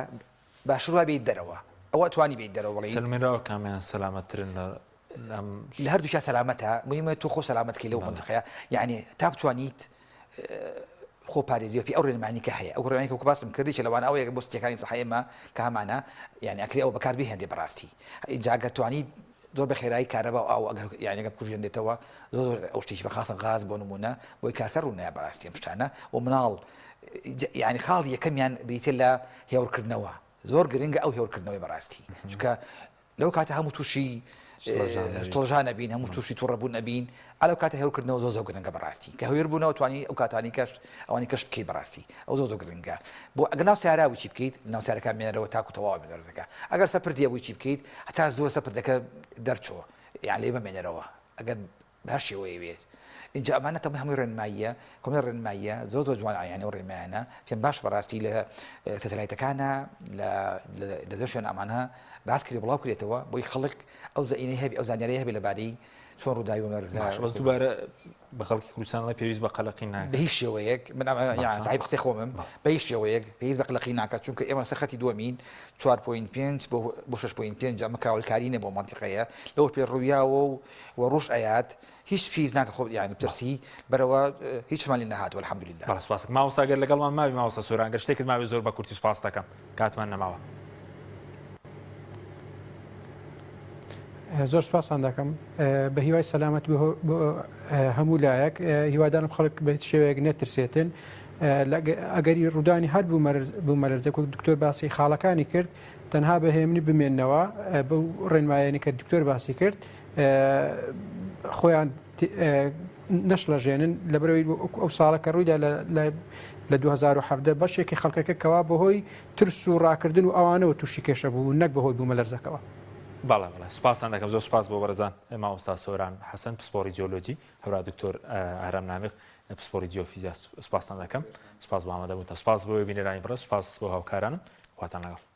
باشتر وایە بێیت دەرەوە ئەوە ئەتوانی بێیت دەرەوە بڵێی سەلمێنراوە کامیان سەلامەتترن لە ئەم لە هەردووکیا سەلامەتە مهمە تۆ خۆ سەلامەت کەی لەو مەنتقەیە یعنی تا بتوانیت خۆ پارێزی پێ ئەو ڕێنمانی کە هەیە ئەو ڕێنمانی کە باسم کردی کە لەوانە ئەوەیە بۆ ستیەکانی سەحە ئێمە کە هەمانە یعنی ئەکرێ ئەو بەکار بهێنرێ بەڕاستی ئینجا ئەگەر توانیت زۆر بە خێرایی کارەبا و ئاو ئەگەر یانی ئەگەر بکوژێنرێتەوە زۆر زۆر ئەو شتێکی بە خاصە غاز بۆ نمونە بۆی کارتە ڕوونایە بەڕاستی ئەم شتانە و مناڵ یانی خاڵی یەکەمیان بریتە لە هێورکردنەوە زۆر گرنگە ئەو هێورکردنەوەی بەڕاستی چونکە لەو کاتە هەموو تووشی شڵەژان ئەبین هەموو تووشی تووڕەبوون ئەبین ئەلەو کاتە هێورکردنەوە زۆر زۆر گرنگە بەڕاستی کە هێور بوونەوە توانی ئەو کاتانی کەش ئەوانی کەش بکەیت بەڕاستی ئەو زۆر زۆر گرنگە بۆ ئەگەر ناو سیارە بووی چی بکەیت ناو سیارەکە مێنەرەوە تاکو تەواو بێت دەرزەکە ئەگەر سەر پردیە بووی چی بکەیت هەتا زووە سەر پردەکە دەرچۆ یان لێ مەمێنەرەوە ئەگەر بە هەر شێوەیە بێت اینجا ئەمانە تەمە هەمووی ڕێنماییە کۆمەڵی ڕێنماییە زۆر زۆر جوان یان ئەو ڕێنمایانە پێم باش بەڕاستی لە سەتەلایتەکانە لە لە زۆر شوێن ئەمانە باس کرێ بڵاو کرێتەوە بۆی خەڵک ئەو زەینەی هەبی ئەو زانیاریە هەبێ لەبارەی چۆن ڕووداوی بوومەلەرزە باشە بەس دووبارە بە خەڵکی کوردستان ئەڵێ پێویست بە قەلەقی ناکات. بە هیچ شێوەیەک من ئەمە یان باشە ساحیب قسەی خۆمم بەڵێ. بە هیچ شێوەیەک پێویست بە قلەقی ناکات چونکە ئێمە سەر خەتی دووەمین 4.5 بۆ بۆ 6.5 ئەمە کاولکاری نیە بۆ مەنتیقەیە لەوە پێ ڕوویاوە و و ڕووش ئەیات هیچ پێویست ناکە خۆ یانی بەڵێ. بترسی بەرەوە هیچمان لێ نەهاتووە الحمدللە. بەڵێ سوپاست مامۆستا گەر لەگەڵمان ماوی مامۆستا سۆران گەر شتێکت مابێ زۆر بە کورتی سوپاست دەکەم کاتمان نەماوە. زۆر سپاسان دەکەم بە هیوای سەلامەت بۆ هەموو لایەک هیوادارم خەڵک بە هیچ شێوەیەک نەترسێتن ئەگەری ڕوودانی هەر بوومەلەرزە وەک دکتۆر باسی خاڵەکانی کرد تەنها بە هێمنی بمێنەوە بەو ڕێنمایانی کە دکتۆر باسی کرد خۆیان نەشڵەژێنن لەبەرەوەی ئەو ساڵە کە ڕوویدا لە 2017 بەشێکی خەڵکەکە کەوا بەهۆی ترس و ڕاکردن و ئەوانەوە تووشی کێشە بوو نەک بەهۆی بوومەلەرزەکەوە. بەڵێ بەڵێ سوپاستان دەکەم زۆر سوپاس بۆ بەڕێزان مامۆستا سۆران حەسەن پسپۆڕی جیۆلۆجی هەورا دکتۆر ئارام نامیق پسپۆڕی جیۆفیزیا سوپاستان دەکەم سوپاس بۆ ئامادەبوونتان سوپاس بۆ بینەرانی بەڕێز سوپاس بۆ هاوکارانم خواتان لەگەڵ.